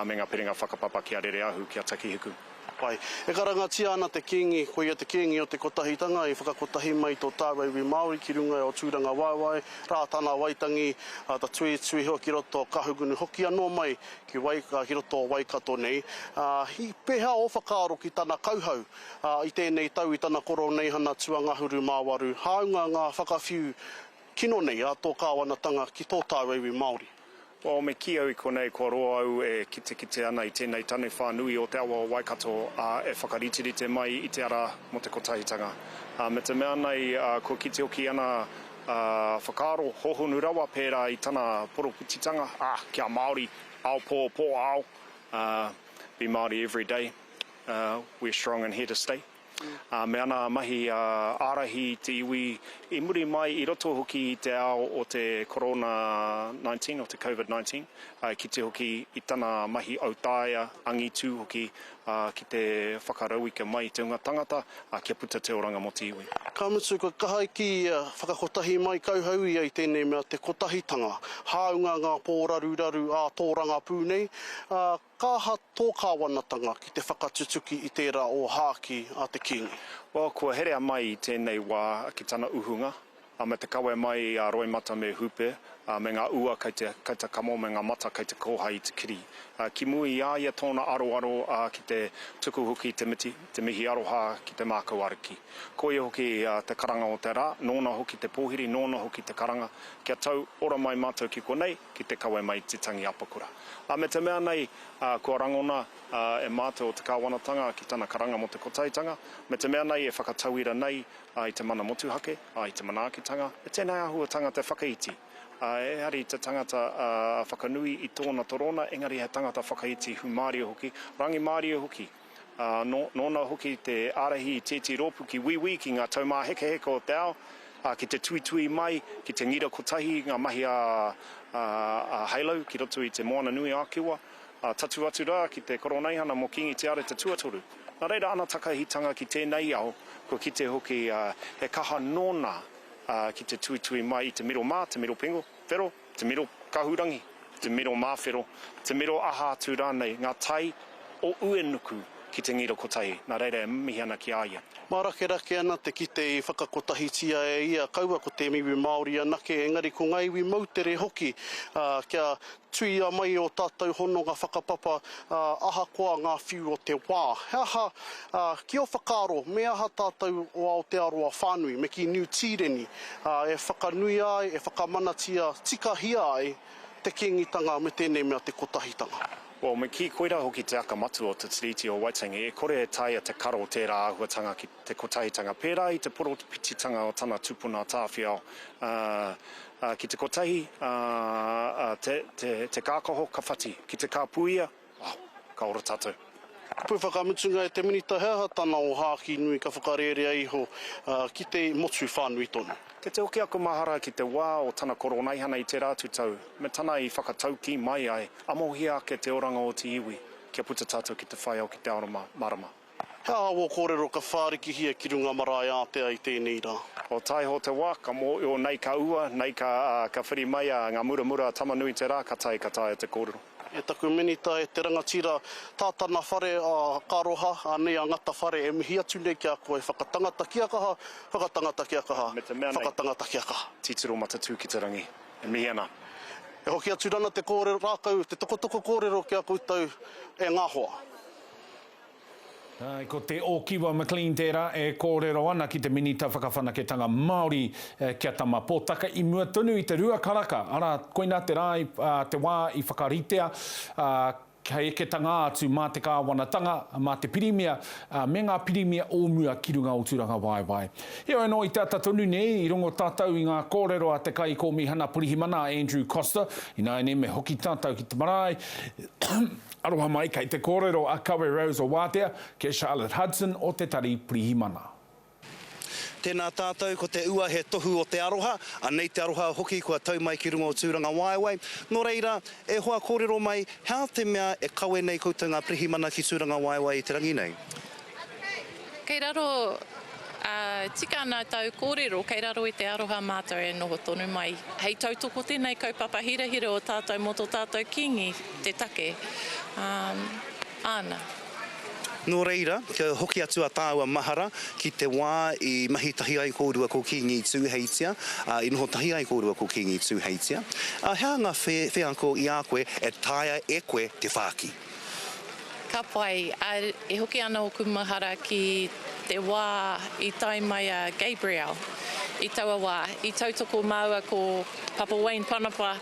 me ngā piringa whakapapa ki a Rereahu, ki a Takihiku. Pai. E karangatia ana te Kīngi, ko ia te Kīngi o te Kotahitanga i whakakotahi mai tō tāua iwi Māori ki runga o Tūrangawaewae, Rātana Waitangi, ā, ta tuituiho ki roto o Kahungunu hoki anō mai ki Wai, ki roto o Waikato nei. Ā, i pēhea ō whakaaro ki tana kauhau, ā, i tēnei tau i tana koroneihana tuangahuru mā waru, hāunga ngā whakawhiu kino nei a tō kāwanatanga ki tō tāua iwi Māori? Well, me kī au i konei kua roa au e kitekite ana i tēnei taniwha nui o te awa o Waikato, ā, e whakariterite mai i te ara mō te kotahitanga. Ā, me te mea nei, ā, kua kite hoki ana, ā, whakaaro hōhonu rawa pērā i tana poropititanga, ā, kia Māori, ao pō, pō ao, ā, be Māori every day, ā, we're strong and here to stay. Ā, me ana mahi ārahi i te iwi i muri mai i roto hoki i te ao o te Korona 19, o te Covid 19, ā, i kite hoki i tana mahi autaia, angitū hoki, ā, ki te whakarauika mai i te hunga tangata, ā, kia puta te oranga mō te iwi. Ka mutu, kua kaha ki ia whakakotahi mai kauhau ia i tēnei mea te kotahitanga, hāunga ngā pōraruraru ā-tōrangapū nei, ā, Ka aha tō kāwanatanga ki te whakatutuki i tērā ōhākī a te Kīngi? Well, kua herea mai i tēnei wā ki tana uhunga, ā, me te kawe mai i a Roimata me Hupe, ā, me ngā ua kei te, kei te kamo me ngā mata kei te kōhai i te kiri. Ā, ki mua i a ia tōna aroaro, ā, ki te tuku hoki te miti, te mihi aroha ki te Mākau Ariki. Koia hoki, ā, te karanga o te rā, nōna hoki te pōhiri, nōna hoki te karanga, kia tau ora mai mātou ki konei, ki te kawe mai i te tangi apakura. Ā, me te mea nei, ā, kua rangona, ā, e mātou o te kāwanatanga ki tana karanga mō te kotahitanga, me te mea nei e whakatauira nei, ā, i te mana motuhake, ā, i te manaakitanga, me tēnei āhuatanga te whakaiti. Ā, ehara i te tangata, ā, whakanui i tōna torōna, engari he tangata whakaiti hūmārie hoki, rangimārie hoki. Ā, nō, nōna hoki te ārahi i tēti rōpū ki Wīwī, ki ngā taumāhekeheke o te ao, ā, ki te tuitui mai, ki te ngira kotahi ngā mahi a, a, a Halo ki roto i te Moana nui a Kiwa, ā, tatū atu rā ki te Koroneihana mō Kīngi Te Āreta Tuatoru. Nā reira ana takahitanga ki tēnei ao, kua kite hoki, ā, he kaha nōna, ā, ki te tuitui mai i te miro mā, te miro pingo, whero, te miro kahurangi, te miro māwhero, te miro aha atu rānei, ngā tai o Uenuku ki te ngira kotahi, nā reira e mihi ana ki a ia. Mārakerake ana te kite i whakakotahitia e ia kaua ko te iwi Māori anake, engari ko ngā iwi moutere hoki, ā, kia tuia mai ō tātou hononga whakapapa, ā, ahakoa ngā whiu o te wā. He aha, ā, ki ō whakaaro, me aha tātou o Aotearoa whānui, me kī Niu Tīreni, ā, e whakanuia ai, e whakamanatia tikahia ai te Kīngitanga me tēnei mea te kotahitanga. Well, me kī koirā hoki te aka matua o te Tiriti o Waitangi, e kore e taea te karo tērā āhuatanga ki te kotahitanga, pērā i te poropititanga o tana tupuna Tāwhiao, ā, ā, ki te kotahi, ā, ā, te, te, te kākaho ka whati, ki te kāpuia, Oh, ka ora tātou. Kupu whakamutunga e te Minita, he aha tana ōhākī nui ka whakarērea iho ki te motu whānui tonu? Kei te hoki aku mahara ki te wā o tana koroneihana i tērā atu tau, me tana i whakataukī mai ai, amohia ake te oranga o te iwi, kia puta tātou ki te whai ao ki te ao marama. He aha wō kōrero ka whārikihia ki runga marae ātea i tēnei rā? O taiho te wā, ka mōio nei ka ua, nei ka, ka whiri mai a ngā muramura a Tamanui-te-rā, ka tae, ka taea te kōrero. E taku minita, e te rangatira, tā tana whare a Karoha, anei a Ngata Whare e mihi atu nei ki a koe, whakatangata kia kaha, whakatangata kia kaha, Me te mea nei, whakatangata kia kaha. Titiro matatū ki te rangi, e mihi ana. E hoki atu rana te kōrero, rākau, te tokotoko kōrero ki a koutou e ngā hoa. Āe, ko Te Ōkiwa McLean tērā e kōrero ana ki te Minita Whakawhanaketanga Māori, ki a Tama Pōtaka i mua tonu i te rua karaka, arā, koinā te rā, te wā i whakaritea, ā, hei eketanga atu mā te kāwanatanga, mā te Pirimia, me ngā Pirimia o mua ki runga o Tūrangawaewae. Heoi anō, i te ata tonu nei, i rongo tātou i ngā kōrero a te Kaikōmihana Pirihimana a Andrew Coster, ināianei me hoki tātou ki te marae, Aroha mai, kei te kōrero a Kawe Rose o Wātea ki a Charlotte Hudson o Te Tari Pirihimana. Tēnā tātou, ko te ua he tohu o te aroha, anei te aroha hoki kua tau mai ki runga o Tūrangawaewae. Nō reira, e hoa kōrero mai, he aha te mea e kawe nei koutou ngā pirihimana ki Tūrangawaewae i te rangi nei? Kei raro, ā, tika ana tāu kōrero, kei raro i te aroha mātou e noho tonu mai. Hei tautoko tēnei kaupapa hirahira o tātou mō tō tātou Kīngi te take. Ā, āna. Nō reira, kia hoki atu a tāua mahara ki te wā i mahi tahi ai kōrua ko Kīngi Tūheitia, ā, i noho tahi ai kōrua ko Kīngi Tūheitia. Ā, he aha ngā wheako i a koe e taea e koe te whāki? Ka pai, ā, e hoki ana ōku mahara ki te wā i tae mai a Gabrielle. I taua wā, i tautoko māua ko Papa Wayne Panapa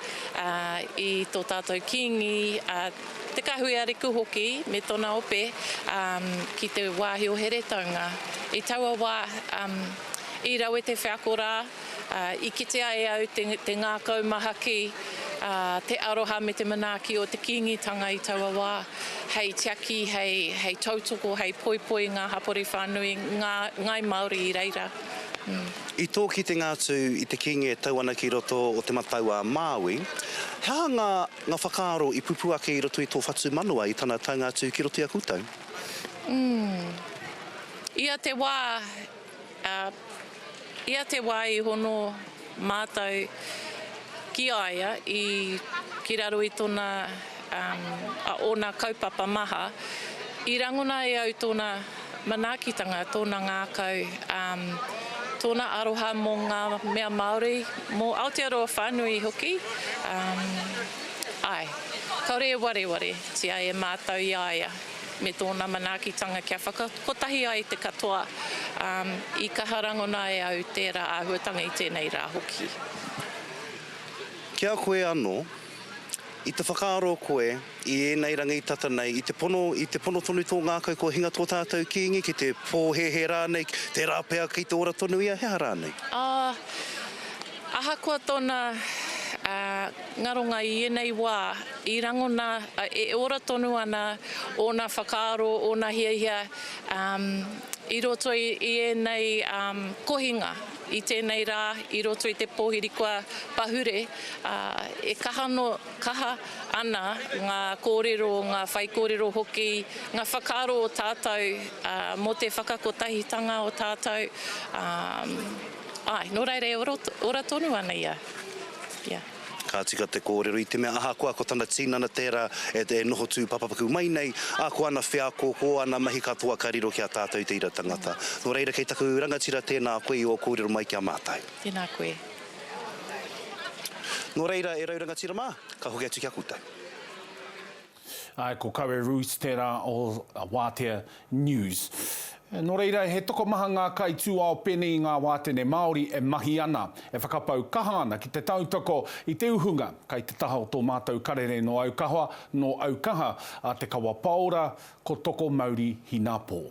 i tō tātou Kīngi, a Te Kahui Ariku hoki me tōna ope ki te wāhi o Heretaunga. I taua wā, i rawe te wheako rā, i kitea e au te ngākau mahaki, te aroha me te manaaki o te Kīngitanga i taua wā, hei tiaki, hei tautoko, hei poipoi i ngā hapori whānui, ngā Ngāi Māori i reira. I tō kitenga atu i te Kīngi e tau ana ki roto o Te Matau-a-Māui, he aha ngā ngā whakaaro i pupū ake i roto i tō whatumanawa i tana taunga atu ki roto i a koutou? Ia te wā, ā, ia te wā i hono mātou ki a ia i, ki raro i tōna, ā, ōna kaupapa maha, i rangona e au tōna manaakitanga, tōna ngākau, ā, tōna aroha mō ngā mea Māori, mō Aotearoa whānui hoki, ā, āe, kāore e warewaretia e mātou i a ia me tōna manaakitanga kia whakakotahi ai te katoa, ā, i kaha rangona e au tērā āhuatanga i tēnei rā hoki. Ki a koe anō, i te whakaaro koe i ēnei rangi tata nei, i te pono, i te pono tonu tō ngākau kua hinga tō tātou Kīngi, ki te pōhēhē rānei, tērā pea kei te ora tonu ia, he aha rānei? Ā, ahakoa tōna ngaronga i ēnei wā, i rangona, e ora tonu ana ōna whakaaro, ōna hiahia, i roto i ēnei kohinga. I tēnei rā, i roto i te pōhiri kua pahure, ā, e kaha no, kaha ana ngā kōrero, ngā whaikōrero hoki, ngā whakaaro o tātou, ā, mō te whakakotahitanga o tātou, ā, āe, nō reira e ora, ora tonu ana ia. Yeah. Ka tika te kōrero i te mea ahakoa ko tana tinana tērā e noho tūpapaku mai nei, ā, ko ana wheako, ko ana mahi katoa ka riro ki a tātou te ira tangata. Nō reira kei taku rangatira tēnā koe i ō kōrero mai ki a mātou. Tēnā koe. Nō reira e rau rangatira mā, ka hoki atu ki a koutou. Āe, ko Kawe Roos tērā o Wātea News. Nō reira, he tokomaha ngā kaitūao pēnei i ngā wātene Māori e mahi ana, e whakapau kaha ana ki te tautoko i te uhunga kai te taha o tō mātou karere nō Aukaha, nō Aukaha, a Te Kawa Paora, ko Toko Mauri Hinapō.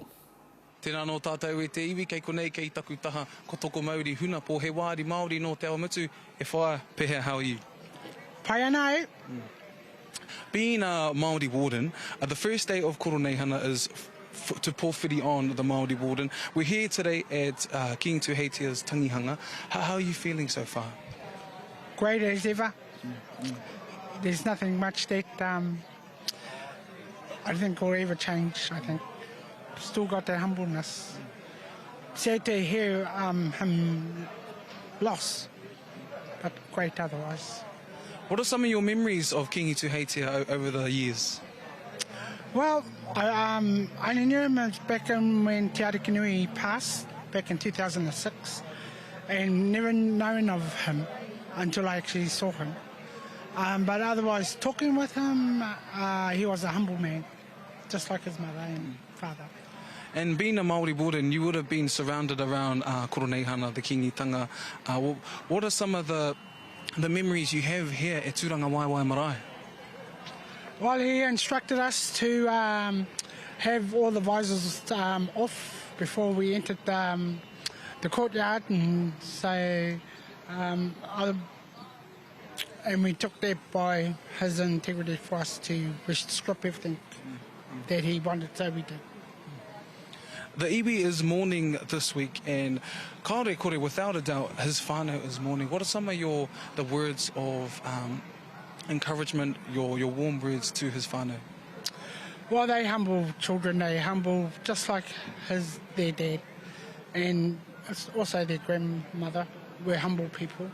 Tēnā nō tātou e te iwi, kei konei, kei taku taha, ko Tokomauri Hunapo, he wāri Māori nō Te Awamutu, e whaea, pehea, how are you? Pai ana au. Being a Māori warden, the first day of Koroneihana is to pōwhiri on the Māori warden. We're here today at uh, King Tuheitia's tangihanga. How, how are you feeling so far? Great as ever. There's nothing much that um, I think will ever change, I think. Still got that humbleness. Sad to hear um, him loss, but great otherwise. What are some of your memories of Kingi Tuheitia over the years? Well, I, um, I only knew him back in when Te Arikinui passed, back in 2006, and never known of him until I actually saw him. Um, but otherwise, talking with him, uh, he was a humble man, just like his mother and father. And being a Māori warden, you would have been surrounded around uh, Koroneihana, the Kingitanga. Uh, what are some of the, the memories you have here at Tūranga Waewae Marae? Well, he instructed us to um, have all the visors um, off before we entered the, um, the courtyard, and so um, I, and we took that by his integrity for us to strip everything that he wanted, so we did. The iwi is mourning this week, and kaore kore, without a doubt, his whānau is mourning. What are some of your the words of um, encouragement, your, your warm words to his whānau? Well, they humble children, they humble just like his their dad, and also their grandmother. We're humble people.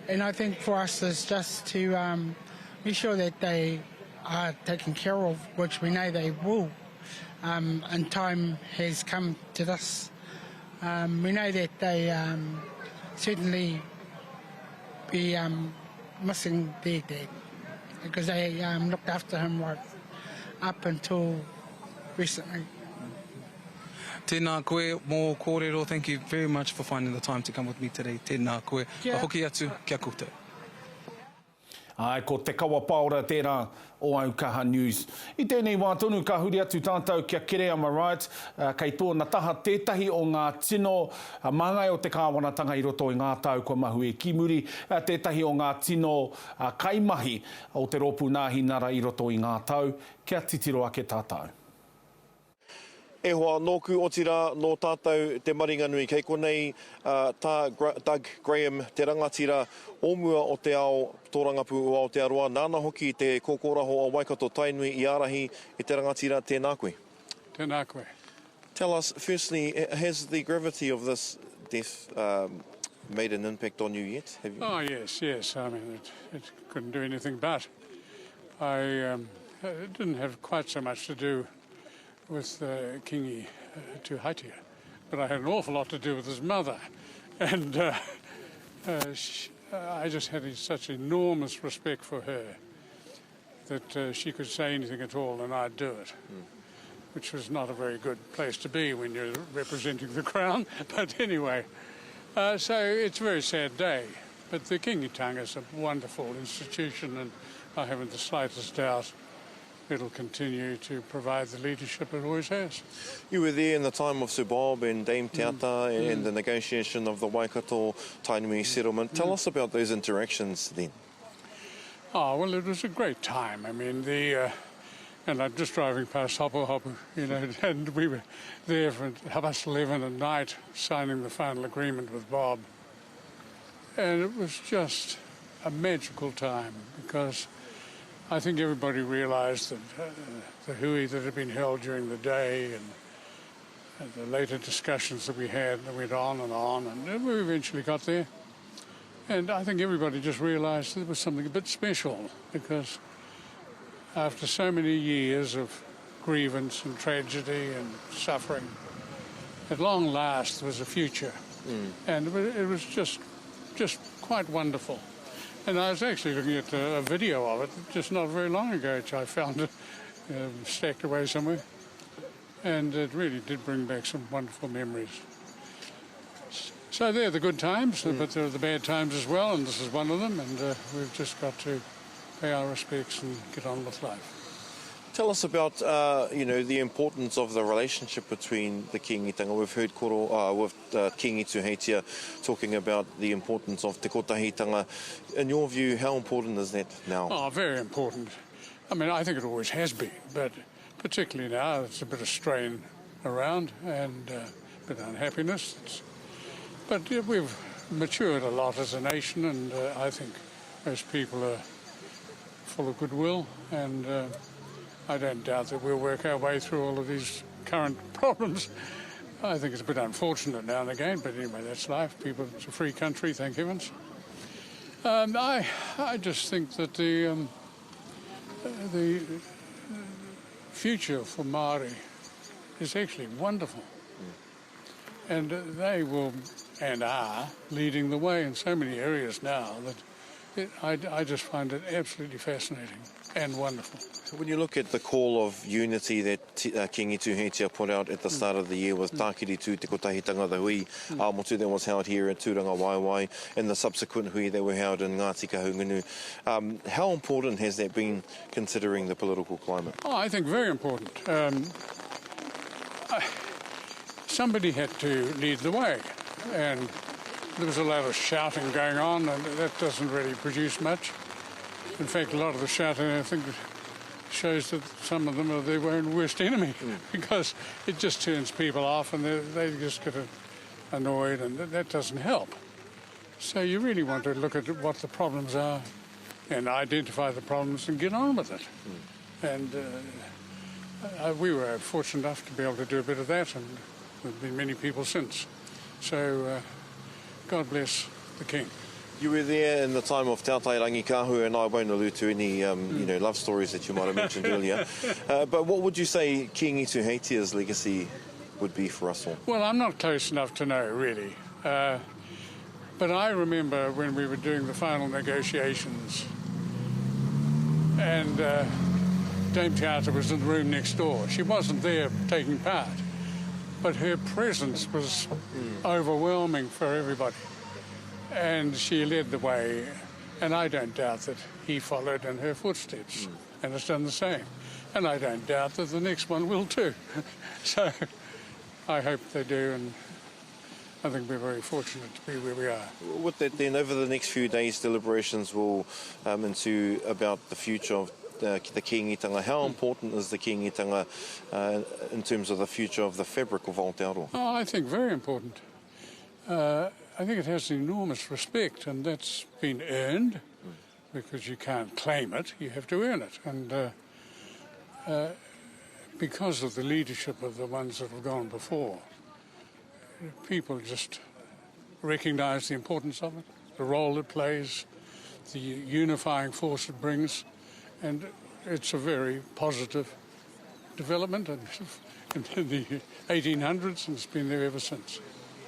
And I think for us is just to um, be sure that they are taken care of, which we know they will. um, in time has come to this. Um, we know that they um, certainly be um, missing their dad because they um, looked after him right up until recently. Tēnā koe mō ō kōrero, thank you very much for finding the time to come with me today, tēnā koe. Ka hoki atu ki a koutou. Āe, ko Te Kawa Paora tērā o Aukaha News. I tēnei wā tonu ka huri atu tātou ki a Kereama Wright, kei tōna taha tētahi o ngā tino māngai o te kāwanatanga i roto i ngā tau kua mahue ki muri, tētahi o ngā tino kaimahi o te Rōpū Nāhinara i roto i ngā tau, kia titiro ake tātou. E hoa, nōku, otirā, nō tātou te maringanui. Kei konei tā Doug Graham, te rangatira o mua o te ao tōrangapū o Aotearoa, nāna hoki te kōkōraho o Waikato Tainui i ārahi e te rangatira, tēnā koe. Tēnā koe. Tell us, firstly, has the gravity of this death made an impact on you yet? Have you... Oh, yes, yes. I mean, it, it couldn't do anything but. I um, it didn't have quite so much to do with uh, Kingi uh, Tuheitia, but I had an awful lot to do with his mother. And uh, uh, she, uh, I just had such enormous respect for her that uh, she could say anything at all and I'd do it. Mm. Which was not a very good place to be when you're representing the crown. But anyway, uh, so it's a very sad day. But the Kingitanga is a wonderful institution, and I haven't the slightest doubt it'll continue to provide the leadership it always has. You were there in the time of Sir Bob and Dame Te Ata mm. and mm. the negotiation of the Waikato Tainui mm. settlement. Tell mm. us about those interactions then. Oh, well, it was a great time. I mean, the... Uh, and I'm just driving past Hopu Hopu, you know, and we were there for half past 11 at night signing the final agreement with Bob. And it was just a magical time because I think everybody realised that uh, the hui that had been held during the day and, and the later discussions that we had that went on and on, and we eventually got there. And I think everybody just realised that it was something a bit special because after so many years of grievance and tragedy and suffering, at long last there was a future. Mm. And it was just, just quite wonderful. And I was actually looking at a, a video of it just not very long ago, which I found uh, stacked away somewhere. And it really did bring back some wonderful memories. So they're the good times, mm. but there are the bad times as well, and this is one of them, and uh, we've just got to pay our respects and get on with life. Tell us about, uh, you know, the importance of the relationship between the Kingitanga. We've heard koro, uh, with uh, Kingi Tuheitia talking about the importance of te kotahitanga. In your view, how important is that now? Oh, very important. I mean, I think it always has been, but particularly now, it's a bit of strain around and uh, a bit of unhappiness. It's, but yeah, we've matured a lot as a nation, and uh, I think most people are full of goodwill, and uh, I don't doubt that we'll work our way through all of these current problems. I think it's a bit unfortunate now and again, but anyway, that's life. People, it's a free country, thank heavens. Um, I, I just think that the, um, the future for Māori is actually wonderful. And they will, and are, leading the way in so many areas now that it, I, I just find it absolutely fascinating and wonderful. When you look at the call of unity that uh, Kingi Tūheitia put out at the mm. start of the year with mm. Tākiri Tū Te Kotahitanga, the hui mm. ā-motu that was held here at Tūranga Waewae, and the subsequent hui that were held in Ngāti Kahungunu, um, how important has that been considering the political climate? Oh, I think very important. Um, I, somebody had to lead the way, and there was a lot of shouting going on, and that doesn't really produce much. In fact, a lot of the shouting, I think, shows that some of them are their own worst enemy mm. because it just turns people off and they, they just get annoyed, and that, that doesn't help. So you really want to look at what the problems are and identify the problems and get on with it. Mm. And uh, uh, we were fortunate enough to be able to do a bit of that, and there have been many people since. So uh, God bless the King. You were there in the time of Te Atairangikaahu and I won't allude to any um, you know, love stories that you might have mentioned earlier. Uh, but what would you say Kīngi Tūheitia's legacy would be for us all? Well, I'm not close enough to know, really. Uh, but I remember when we were doing the final negotiations and uh, Dame Te Ata was in the room next door. She wasn't there taking part, but her presence was mm. overwhelming for everybody. And she led the way, and I don't doubt that he followed in her footsteps mm. and has done the same. And I don't doubt that the next one will too. so I hope they do, and I think we're very fortunate to be where we are. With that then, over the next few days, deliberations will um, ensue about the future of the, the Kīngitanga. How important is the Kīngitanga uh, in terms of the future of the fabric of Aotearoa? Oh, I think very important. Uh, I think it has enormous respect, and that's been earned because you can't claim it, you have to earn it. And uh, uh, because of the leadership of the ones that have gone before, people just recognise the importance of it, the role it plays, the unifying force it brings, and it's a very positive development in, in the 1800s and it's been there ever since,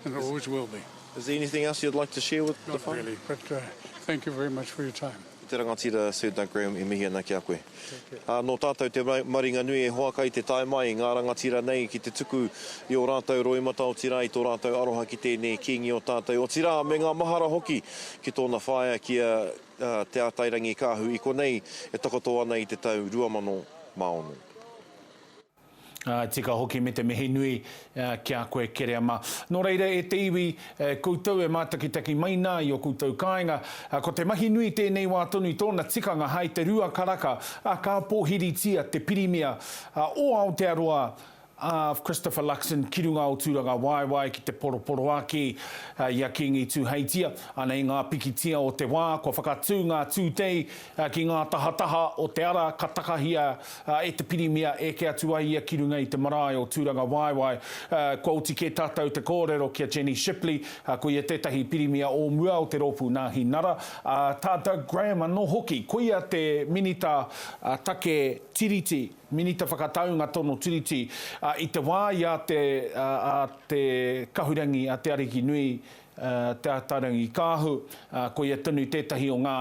and it always will be. Is there anything else you'd like to share with Not the farm? really, but uh, thank you very much for your time. Te rangatira Sir Doug Graham e mihi ana ki a koe. Ā, nō tātou te maringa nui e hoa kai te tae mai ngā rangatira nei ki te tuku i ō rātou roimata otirā i tō rātou aroha ki tēnei Kīngi o tātou otirā me ngā mahara hoki ki tōna whaea ki a Te Ātairangikaahu i konei e takoto ana i te tau 2006. Ā, tika hoki me te mihi nui ki a koe Kereama. Nō reira e te iwi, koutou e mātakitaki mai nā i o koutou kāinga, ko te mahi nui tēnei wā tonu tōna tikanga hai te rua karaka, ā, ka pōhiritia te Pirimia o Aotearoa a Christopher Luxon ki runga o Tūrangawaewae ki te poroporoaki i a Kīngi Tūheitia. Anei ngā pikitia o te wā kua whakatū ngā tūtei ki ngā tahataha o te ara ka takahia e te Pirimia eke atu ai ia ki runga i te marae o Tūrangawaewae. Kua oti kē tātou te kōrero ki a Jenny Shipley, ko ia tētahi Pirimia o mua o te Rōpū Nāhinara, ā, tā Doug Graham anō hoki, koia te Minita Take Tiriti, Minita Whakataunga Tono Tiriti, i te wā i a te, a te Kahurangi, a Te Arikinui Te Atairangikaahu, koia tonu tētahi o ngā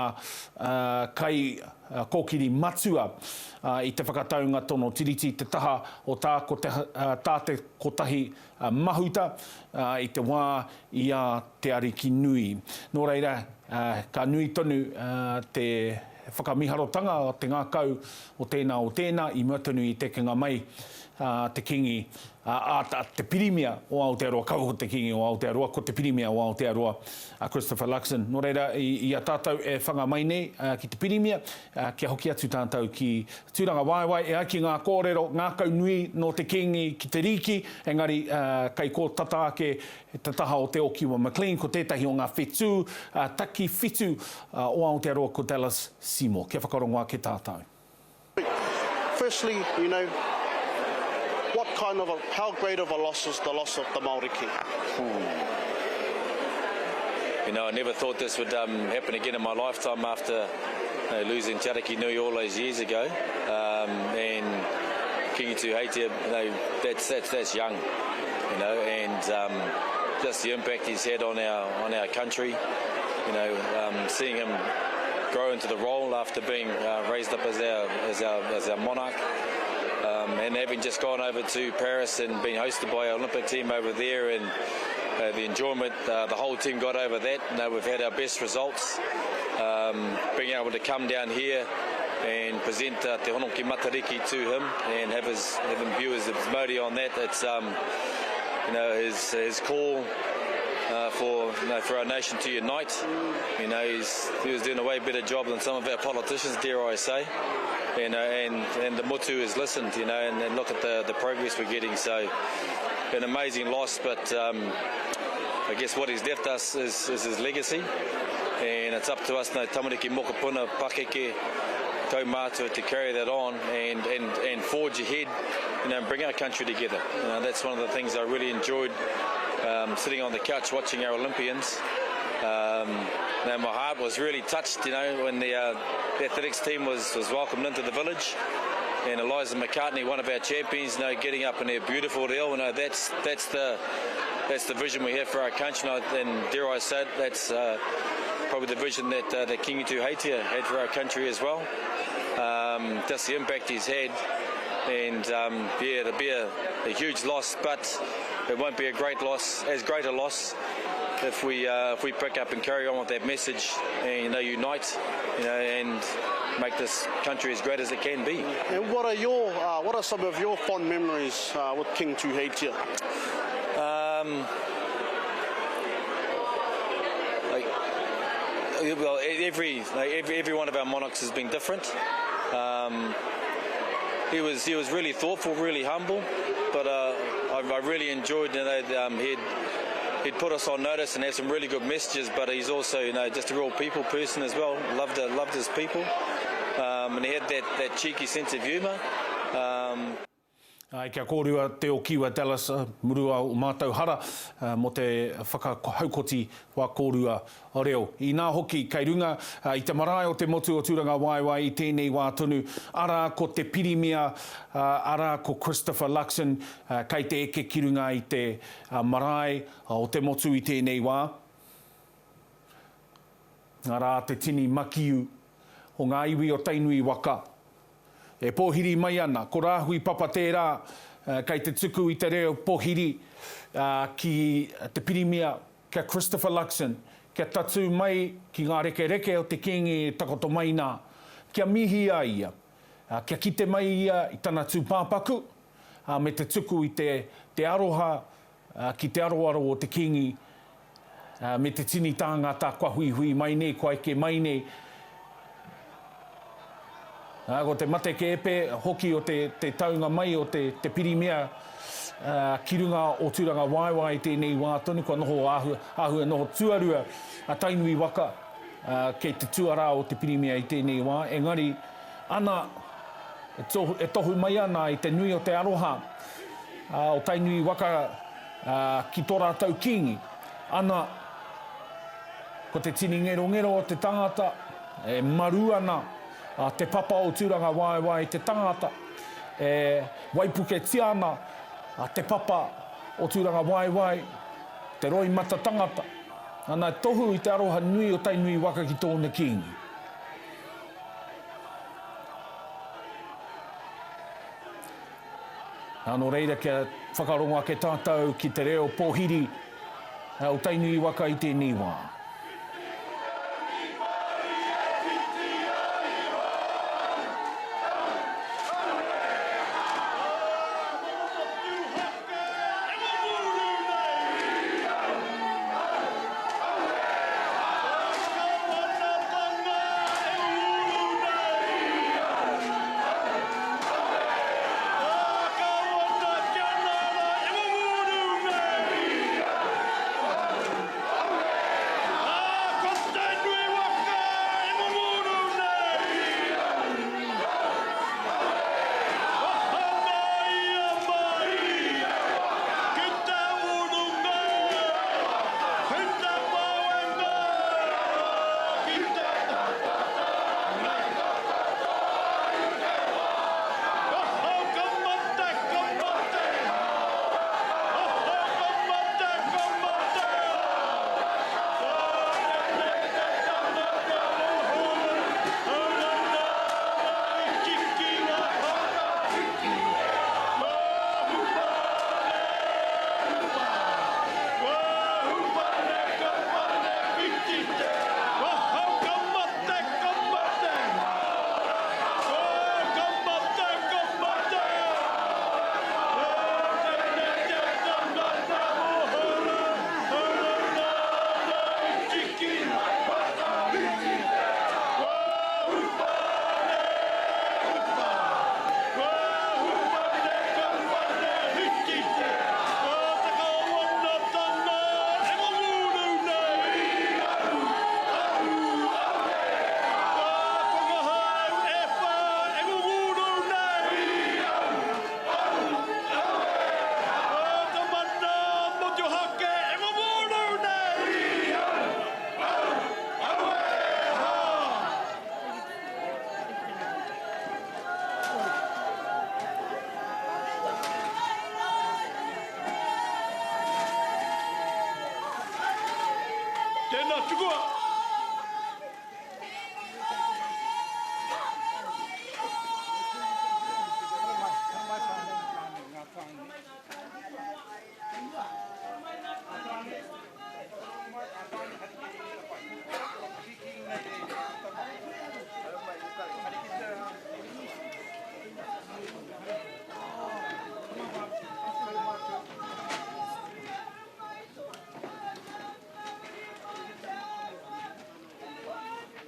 kai kōkiri matua i te whakataunga tono tiriti i te taha o tā, tā te kotahi mahuta i te wā i a Te Arikinui. Nō reira, ka nui tonu te whakamiharotanga o te ngākau o tēnā o tēnā i mua tonu i te ekenga mai a te Kīngi Ā, ā, te Pirimia o Aotearoa, kaua ko te Kīngi o Aotearoa, ko te Pirimia o Aotearoa, a Christopher Luxon. Nō reira, i, i a tātou e whanga mai nei ki te Pirimia, kia hoki atu tātou ki Tūrangawaewae, e ai ki ngā kōrero, ngākau nui nō te Kīngi ki te rīki, engari kei kō tata ake te taha o Te Okiwa McLean, ko tētahi o ngā whetū takiwhitu o Aotearoa ko Dallas Seymour. Kia whakarongo ake tātou. Firstly, you know, what kind of a, how great of a loss is the loss of the Māori King? Hmm. You know, I never thought this would um, happen again in my lifetime after you know, losing Te Ariki Nui all those years ago. Um, and Kingi Tūheitia, you know, that's, that's, that's young, you know, and um, just the impact he's had on our, on our country, you know, um, seeing him grow into the role after being uh, raised up as our, as our, as our monarch. Um, and having just gone over to Paris and been hosted by our Olympic team over there and uh, the enjoyment uh, the whole team got over that. You know, we've had our best results. Um, being able to come down here and present uh, Te Hono ki Matariki to him and have his have him view his, his mauri on that. It's um, you know his his call uh, for you know, for our nation to unite. You know he's, he was doing a way better job than some of our politicians, dare I say. You know, and, and the Mutu has listened, you know, and, and look at the, the progress we're getting. So an amazing loss, but um, I guess what he's left us is, is his legacy. And it's up to us now, tamariki mokopuna, pakeke, kaumātua to carry that on and, and, and forge ahead, you know, and bring our country together. You know, that's one of the things I really enjoyed um, sitting on the couch watching our Olympians. Um, You know, my heart was really touched, you know, when the, uh, the athletics team was, was welcomed into the village. And Eliza McCartney, one of our champions, you know, getting up in their beautiful deal. You know, that's, that's, the, that's the vision we have for our country. And, and dare I say it, that's uh, probably the vision that, uh, that Kingi Tuheitia had for our country as well. Um, just the impact he's had. And um, yeah, it'll be a, a huge loss, but it won't be a great loss, as great a loss if we uh, if we pick up and carry on with that message and you know unite, you know, and make this country as great as it can be. And what are your uh, what are some of your fond memories uh, with King Tuheitia? Um, like, well, every like every every one of our monarchs has been different. Um, he was he was really thoughtful, really humble, but uh, I, I really enjoyed you know um, he'd he'd put us on notice and had some really good messages. But he's also you know just a real people person as well. Loved uh, loved his people, um, and he had that that cheeky sense of humour. Um, Āe, kia kōrua te o Kiwa Dallas, murua o mātou hara mō te whakahaukoti wā kōrua reo. Inā hoki, kei runga i te marae o te motu o Tūrangawaewae i tēnei wā tonu, arā ko te Pirimia, arā ko Christopher Luxon, kei te eke ki runga i te marae o te motu i tēnei wā. Arā te tini makiu o ngā iwi o Tainui waka. E pōhiri mai ana, ko Rāhui Papa tērā kei te tuku i te reo pōhiri ki te Pirimia, ki a Christopher Luxon, kia tatū mai ki ngā rekereke o te Kīngi e takoto mai nā, kia mihi a ia, kia kite mai ia i tana tūpāpaku, me te tuku i te aroha ki te aroaro o te Kīngi, me te tini tāngata kua huihui mai nei, kua eke mai nei. Ā, ko te mate kēpe hoki o te, te taunga mai o te, te pirimia ki runga o Tūrangawaewae i tēnei wā tonu, kua noho āhua, āhua noho tuarua a Tainui waka kei te tuarā o te pirimia i tēnei wā, engari, ana, e tohu, e tohu mai ana i te nui o te aroha o Tainui waka ki tō rātou kīngi. Ana, ko te tini ngerongero o te tangata, e maru ana te papa o Tūrangawaewae i te tangata, e waipuketia ana te papa o Tūrangawaewae, te roimata tangata. Ana, e tohu i te aroha nui o Tainui waka ki tōna kīngi. Nō reira kia whakarongo ake tātou ki te reo pōhiri o Tainui waka i tēnei wā.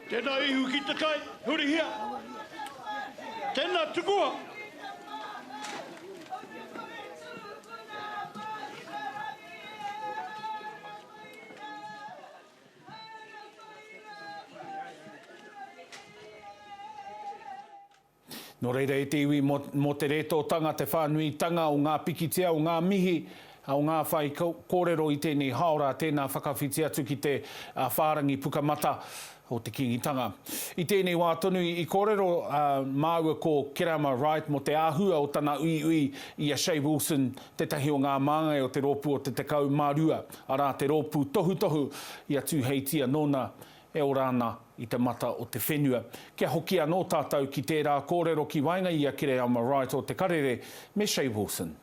Tēnā ihu ki te kai, hurihia. Tēnā tukua. Nō reira e te iwi mō te rētōtanga, te whānuitanga o ngā pikitia, o ngā mihi, o ngā whai kōrero i tēnei haora, tēnā whakawhiti atu ki te whārangi pukamata o te Kīngitanga. I tēnei wā tonu i kōrero māua ko Kerama Wright mō te āhua o tana uiui i a Che Wilson, tētahi o ngā māngai o te rōpū o te 12, arā te rōpū tohutohu i a Tūheitia nōna e ora ana i te mata o te whenua. Kia hoki anō tātou ki tērā kōrero ki waenga i a Kereama Wright o Te Karere me Che Wilson.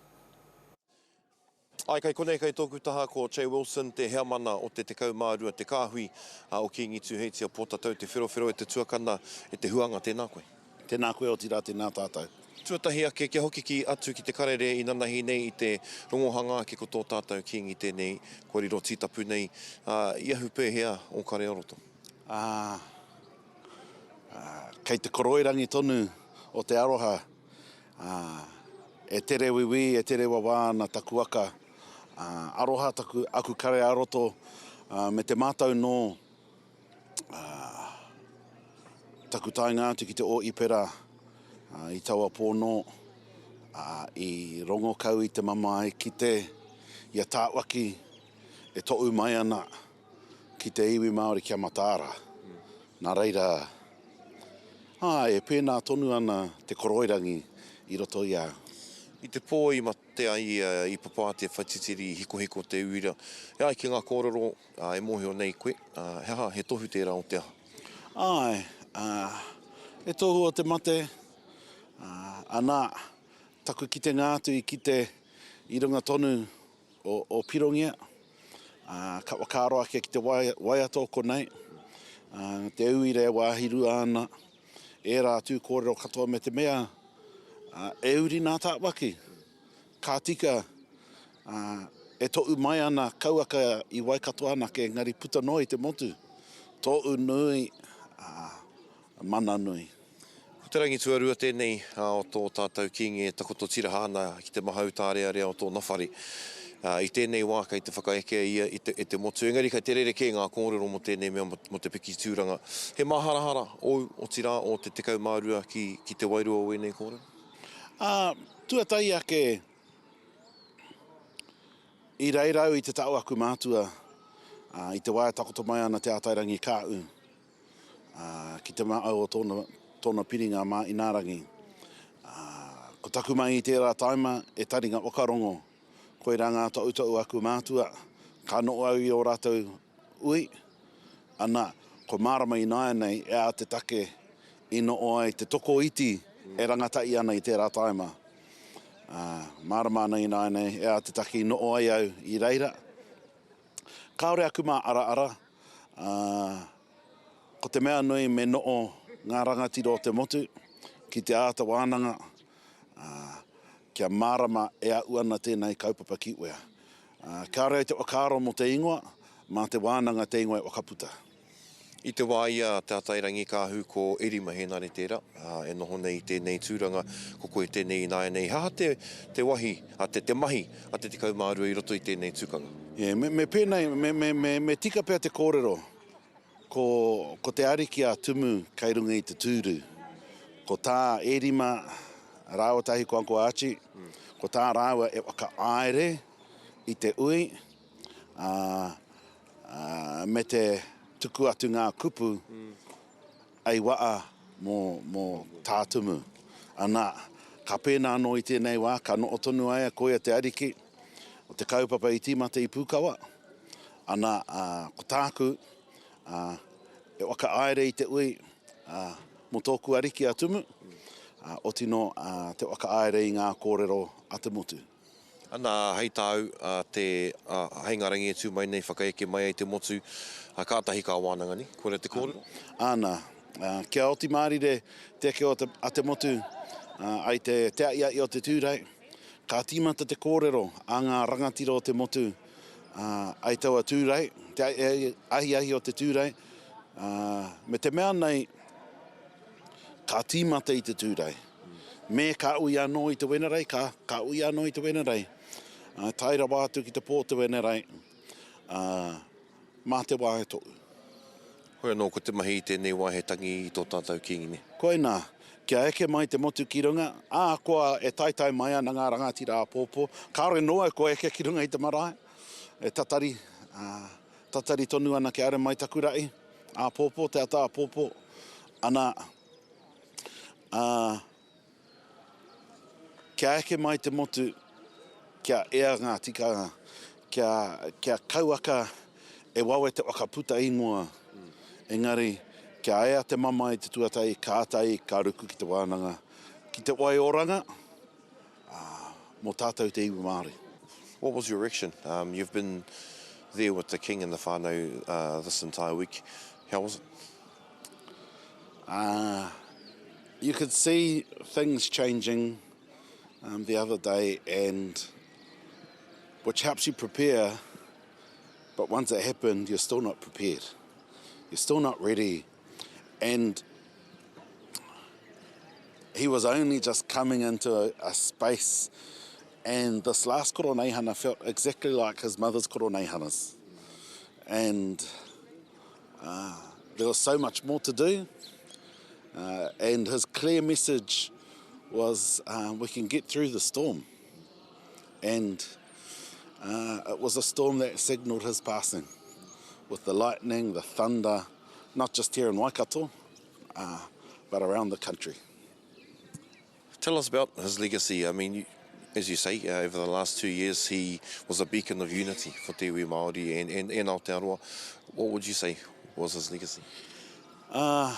Āe, kei konei kei tōku taha ko Che Wilson, te heamana o te 12 te kāhui o Kīngi Tūheitia Pōtatau Te Wherowhero e te tuakana, e te huanga, tēnā koe. Tēnā koe, otirā tēnā tātou. Tuatahi ake, kia hoki ki atu ki te karere i nanahi nei i te rongohanga ake ko tō tātou Kīngi tēnei, kua riro tītapu nei, ā, i ahu pēhea ō kare o roto? Ā, ā, kei te koroirangi tonu o te aroha, ā, e tere wiwī, e tere wawā ana taku waka, ā, aroha taku, aku kare ā-roto, ā, me te mātau nō, Ā, taku taenga atu ki te Ōipera i taua pō nō, ā, i rongo kau i te mamae ki te, i a Tāwaki e toʻu mai ana ki te iwi Māori kia mataara. Nā reira, āe, e pēnā tonu ana te koroirangi i roto i a au. I te pō i mate ai ia i Papātea Whaititiri i hikohiko te uira. E ai ki ngā kōrero, Ā, e mōhio nei koe, ā, he aha, he tohu tērā o te aha? Āe, ā, e tohu o te mate, ā, anā, taku kitenga atu i kite i runga tonu o, o Pirongia, ā, ka whakaaro ake ki te waiata o konei, ā, te uira e wāhi rua ana, ērā tū kōrero katoa me te mea, ā, e uri nā Tāwaki. Ka tika, ā, e toʻu mai ana kauaka i Waikato anake engari puta noa i te motu, tōu nui, ā, mana nui. Ko te rangi tuarua tēnei o tō tātou Kīngi e takoto tiraha ana ki te mahau tārearea o tōna whare. I tēnei wā kei te whakaekea ia i te, e te motu, engari kei te rerekē ngā kōrero mō tēnei mea mō te piki tūranga. He māharahara ōu, otirā ō te 12 ki, ki te wairua o ēnei kōrero? Ā, tuatahi ake, i reira au i te taha o aku mātua, ā, i te wā e takoto mai ana Te Ātairangikaahu, ā, ki te māau o tōna, tōna piringa mā Inaarangi. Ā, ko taku mahi i tērā taima, e taringa whakarongo, koirā ngā toutou aku mātua, ka noho au i ō rātou ui, ana, ko mārama ināianei e a te take i noho ai te tokoiti e rangatahi ana i tērā taima. Ā, mārama ana ināianei e a te take i noho ai au i reira. Kāore aku māaraara, ā, ko te mea nui me noho ngā rangatira o te motu ki te āta wānanga, ā, kia mārama e aʻu ana tēnei kaupapa ki wea. Ā, kāore au te whakaaro mō te ingoa, mā te wānanga te ingoa e whakaputa. I te wā i a Te Atairangikaahu ko Erima Henare tērā, ā, e noho nei i tēnei tūranga, ko koe tēnei ināianei. He aha te, te wahi, a te, te mahi a te 12 i roto i tēnei tukanga? Yeah, me, me pēnei, me, me, me, me tika pea te kōrero, ko, ko te ariki a Tumu kei runga i te tūru. Ko tā Erima rāua tahi ko Uncle Archie, ko tā rāua e whakaāere i te ui, ā, ā, me te tuku atu ngā kupu ei waa mō, mō Tā Tumu. Ana, ka pēnā anō i tēnei wā, ka noho tonu aia koia te ariki o te kaupapa i tīmata i Pūkawa. Ana, ā, ko tāku, ā, e whakaāere i te ui, ā, mō tōku ariki a Tumu, ā, oti nō, ā, te whakaāere i ngā kōrero a te motu. Ana, hei tāu, ā, te, ā, hei ngā rangi e tū mai nei, whakaeke mai ai te motu, ā, kātahi ka wānanga, nē? Koira te kōrero? Ana, ā, kia oti mārire te eke o te, a te motu, ā, ai te, te aʻiaʻi o te tūrei, ka tīmata te kōrero a ngā rangatira o te motu, ā, ai taua tūrei, te ahiahi o te tūrei, Ā, me te mea nei, ka tīmata i te Tūrei. Me ka ui anō i te Wenerei, ka, ka ui anō i te Wenerei. Ā, tae rawa atu ki te pō te Wenerei, ā, mā te wā e toʻu. Hoi anō, ko te mahi i tēnei wā he tangi i tō tātou Kīngi, nē? Koinā, kia eke mai te motu ki runga, ā, kua e taetae mai ana ngā rangatira āpōpō, kāore noa kua eke ki runga i te marae, e tatari, ā, Tatari tonu ana kia ara mai taku raʻi, āpōpō, te ata āpōpō, ana, ā, kia eke mai te motu, kia ea ngā tikanga, kia, kia kauaka e wawe te whakaputa ingoa, engari, kia ea te mamae i te tuatahi, kātahi ka ruku ki te wānanga, ki te wai oranga, ā, mō tātou te iwi Māori. What was your reaction? Um, you've been there with the king and the whānau uh, this entire week. How was it? Uh, you could see things changing um, the other day, and which helps you prepare. But once it happened, you're still not prepared. You're still not ready. And he was only just coming into a, a space and this last koroneihana felt exactly like his mother's koroneihanas. And uh, there was so much more to do. Uh, and his clear message was uh, we can get through the storm. And uh, it was a storm that signalled his passing with the lightning, the thunder, not just here in Waikato, uh, but around the country. Tell us about his legacy. I mean, you, as you say, uh, over the last two years, he was a beacon of unity for Te Iwi Māori and, and, and Aotearoa. What would you say was his legacy? Uh,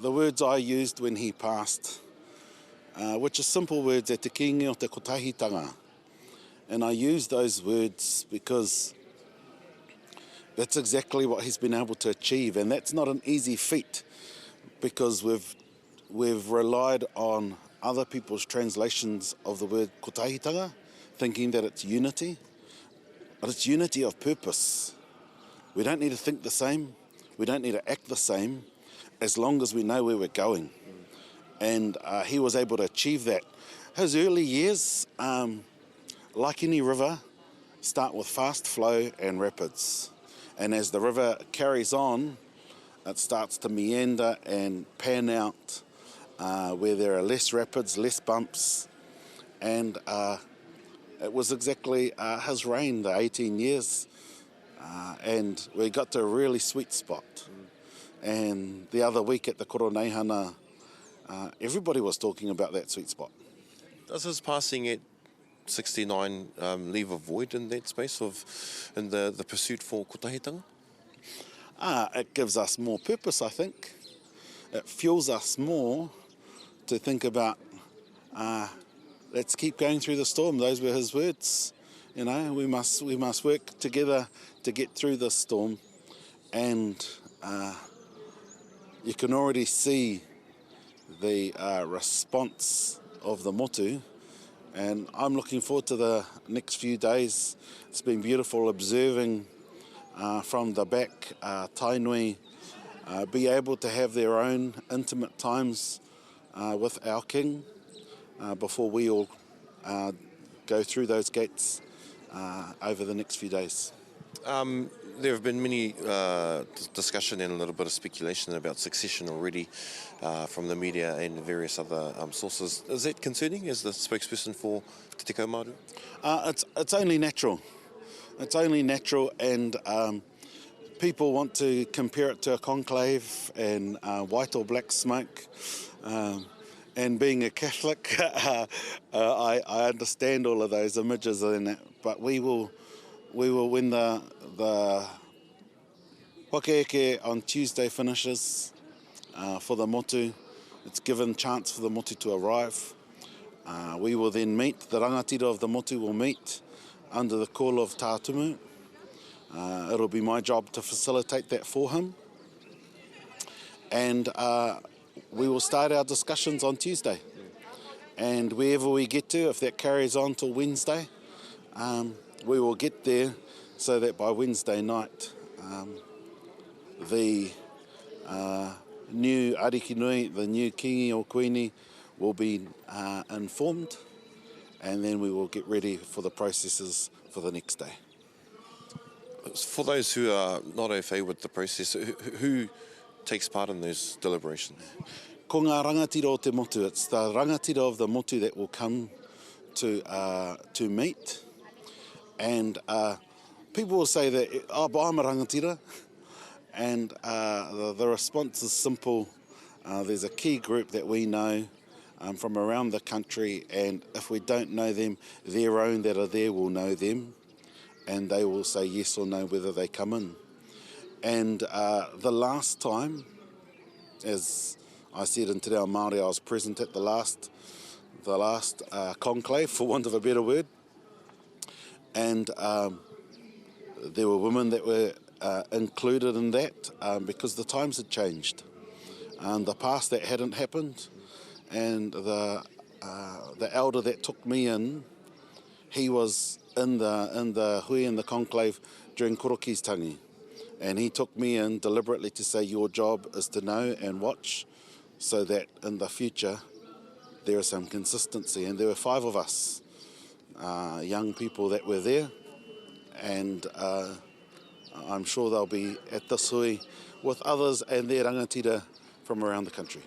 the words I used when he passed, uh, which are simple words, e te kīngi o te kotahitanga. And I use those words because that's exactly what he's been able to achieve. And that's not an easy feat because we've, we've relied on other people's translations of the word kotahitanga, thinking that it's unity. But it's unity of purpose. We don't need to think the same. We don't need to act the same as long as we know where we're going. And uh, he was able to achieve that. His early years, um, like any river, start with fast flow and rapids. And as the river carries on, it starts to meander and pan out uh, where there are less rapids, less bumps. And uh, it was exactly uh, his reign, the 18 years. Uh, and we got to a really sweet spot. And the other week at the Koroneihana, uh, everybody was talking about that sweet spot. Does his passing at 69 um, leave a void in that space of in the, the pursuit for kotahitanga? Ah, it gives us more purpose, I think. It fuels us more to think about, uh, let's keep going through the storm. Those were his words. You know, we must, we must work together to get through this storm. And uh, you can already see the uh, response of the motu. And I'm looking forward to the next few days. It's been beautiful observing uh, from the back uh, Tainui uh, be able to have their own intimate times uh, with our king uh, before we all uh, go through those gates uh, over the next few days. Um, there have been many uh, discussion and a little bit of speculation about succession already uh, from the media and various other um, sources. Is that concerning as the spokesperson for Te Tekau Māru? Uh, it's, it's only natural. It's only natural and um, people want to compare it to a conclave and uh, white or black smoke. Um, and being a Catholic, uh, I, I understand all of those images in it, but we will, we will when the, the whakaeke on Tuesday finishes uh, for the motu, it's given chance for the motu to arrive. Uh, we will then meet, the rangatira of the motu will meet under the call of Tātumu. Uh, it'll be my job to facilitate that for him. And uh, we will start our discussions on Tuesday. And wherever we get to, if that carries on till Wednesday, um, we will get there so that by Wednesday night, um, the uh, new Arikinui, the new Kingi or Queenie, will be uh, informed and then we will get ready for the processes for the next day. For those who are not au fait with the process, who, who takes part in those deliberations? Ko ngā rangatira o te motu, it's the rangatira of the motu that will come to, uh, to meet. And uh, people will say that, oh, but I'm a rangatira. And uh, the, the response is simple. Uh, there's a key group that we know um, from around the country, and if we don't know them, their own that are there will know them, and they will say yes or no whether they come in. And uh, the last time, as I said in Te Reo Māori, I was present at the last, the last uh, conclave, for want of a better word, and um, there were women that were uh, included in that um, because the times had changed. And the past that hadn't happened, and the, uh, the elder that took me in, he was in the, in the hui in the conclave during Koroki's tangi. And he took me in deliberately to say, your job is to know and watch so that in the future there is some consistency. And there were five of us, uh, young people that were there. And uh, I'm sure they'll be at this hui with others and their rangatira from around the country.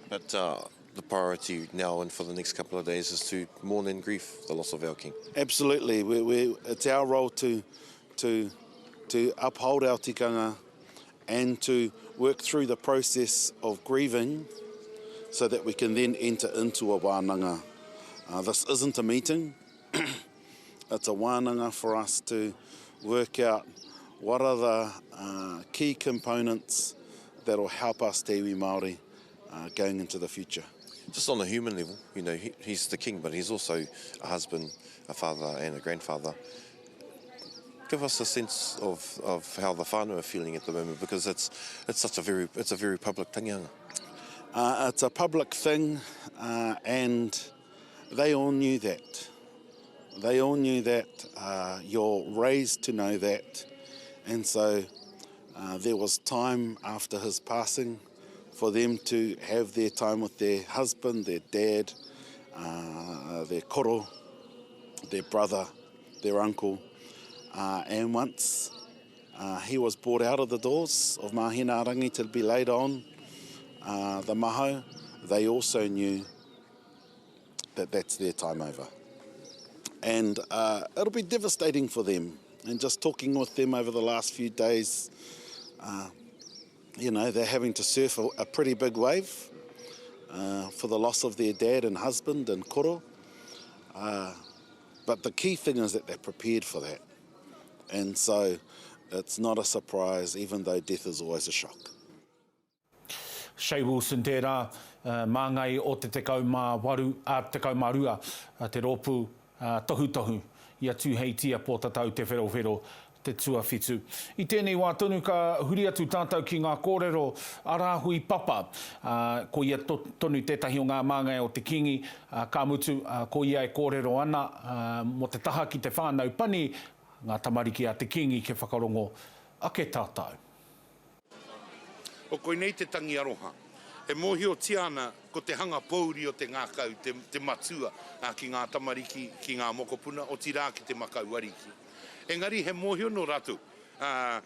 But uh, the priority now and for the next couple of days is to mourn and grieve the loss of our king. Absolutely. We, we, it's our role to, to, to uphold our tikanga and to work through the process of grieving so that we can then enter into a wānanga. Uh, this isn't a meeting. it's a wānanga for us to work out what are the uh, key components that will help us te iwi Māori uh, going into the future. Just on a human level, you know, he, he's the king, but he's also a husband, a father and a grandfather. Give us a sense of, of how the whānau are feeling at the moment, because it's, it's such a very, it's a very public thing. Uh, it's a public thing, uh, and they all knew that. They all knew that. Uh, you're raised to know that. And so uh, there was time after his passing for them to have their time with their husband, their dad, uh, their koro, their brother, their uncle. Uh, and once uh, he was brought out of the doors of Mahina to be laid on uh, the maho, they also knew that that's their time over. And uh, it'll be devastating for them. And just talking with them over the last few days, uh, you know, they're having to surf a, a pretty big wave uh, for the loss of their dad and husband and koro. Uh, but the key thing is that they're prepared for that. And so it's not a surprise, even though death is always a shock. Che Wilson tērā, māngai o te 18, ā, 12, te rōpū tohutohu i a Tūheitia Pōtatau Te Wherowhero te tuawhitu. I tēnei wā tonu ka huri atu tātou ki ngā kōrero a Rāhui Papa, ā, ko ia tonu tētahi o ngā māngai o te Kīngi, ā, ka mutu, ā, ko ia e kōrero ana, ā, mō te taha ki te whānau pani, ngā tamariki a te Kīngi kia whakarongo ake tātou. O koinei te tangi aroha. E mōhiotia ana ko te hanga pōuri o te ngākau te, te matua ki ngā tamariki, ki ngā mokopuna, otirā ki te makau ariki. Engari he mōhio nō rātou, ā,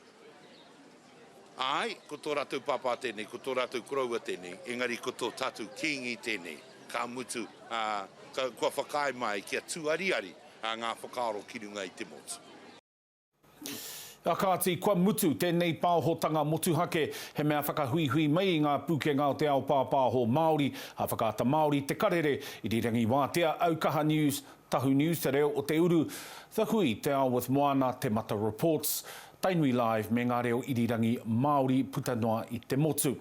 āe, ko tō rātou pāpā tēnei, ko tō rātou koroua tēnei, engari ko tō tātou Kīngi tēnei, ka mutu, ā, ka, kua whakaae mai kia tūariari ngā whakaaro ki runga i te motu. A kāti, kua mutu tēnei pāohotanga motuhake, he mea whakahuihui mai i ngā pūkenga o te ao pāpāho Māori, a Whakaata Māori, Te Karere, Irirangi Wātea, Aukaha News, Tahu News, Te Reo o Te Uru, The Hui, Te Ao with Moana, Te Mata Reports, Tainui Live me ngā reo irirangi Māori puta noa i te motu.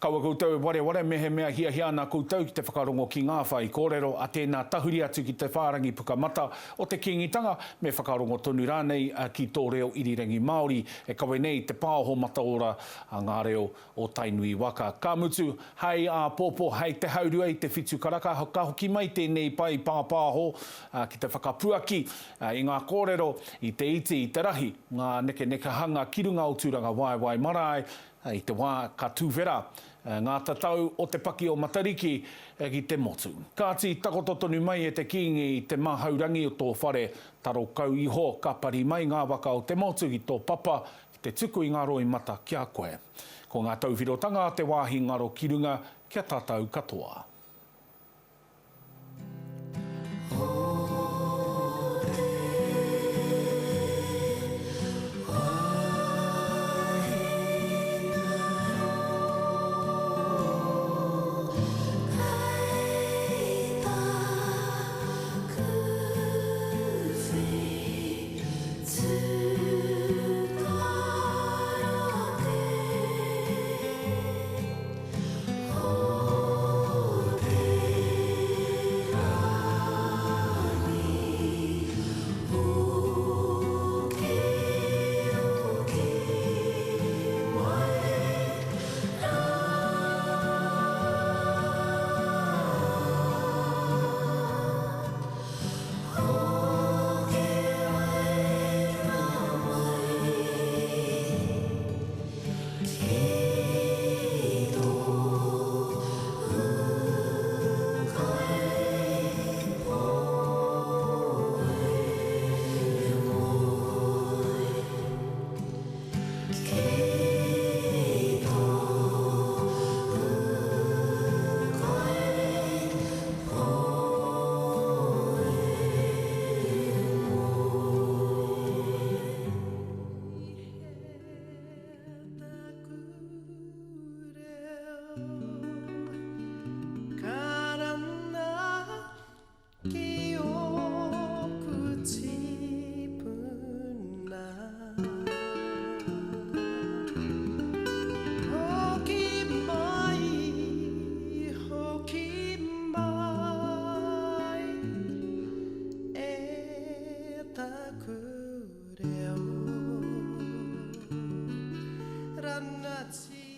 Kaua koutou e wareware mehemea hiahia ana koutou ki te whakarongo ki ngā whaikōrero a tēnā tahuri atu ki te whārangi pukamata o te Kīngitanga, me whakarongo tonu rānei ki tō reo irirangi Māori e kawe nei te pāoho mataora a ngā reo o Tainui waka. Ka mutu, hei āpōpō, hei te haurua i te whitu karaka, ka hoki mai tēnei pae pāpāho ki te whakapuaki i ngā kōrero i te iti, i te rahi, ngā nekenekehanga ki runga o Tūrangawaewae Marae. I te wā ka tuwhera ngā tatau o te paki o Matariki ki te motu. Kāti, takoto tonu mai e te Kīngi i te māhaurangi o tō whare, taro kau iho ka pari mai ngā waka o te motu ki tō papa ki te tuku i ngā roimata ki a koe. Ko ngā tauwhirotanga a te wāhi ngaro ki runga ki a tātou katoa.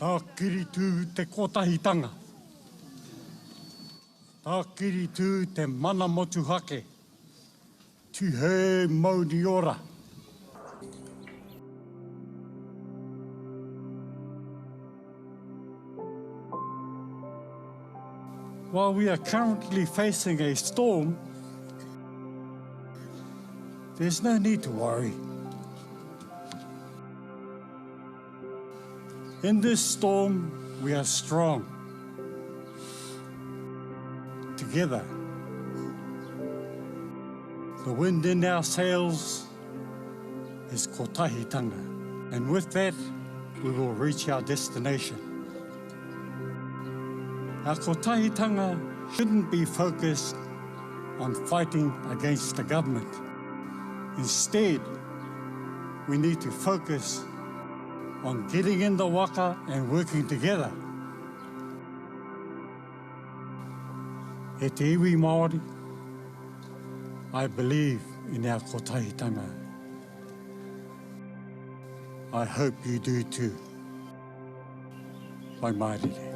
Tākiritū te kotahitanga. Tākiritū te mana motuhake. Tihei mauri ora. While we are currently facing a storm, there's no need to worry. In this storm, we are strong. Together. The wind in our sails is kotahitanga. And with that, we will reach our destination. Our kotahitanga shouldn't be focused on fighting against the government. Instead, we need to focus on getting in the waka and working together. E te iwi Māori, I believe in our kotahitanga. I hope you do too. Pai mārire.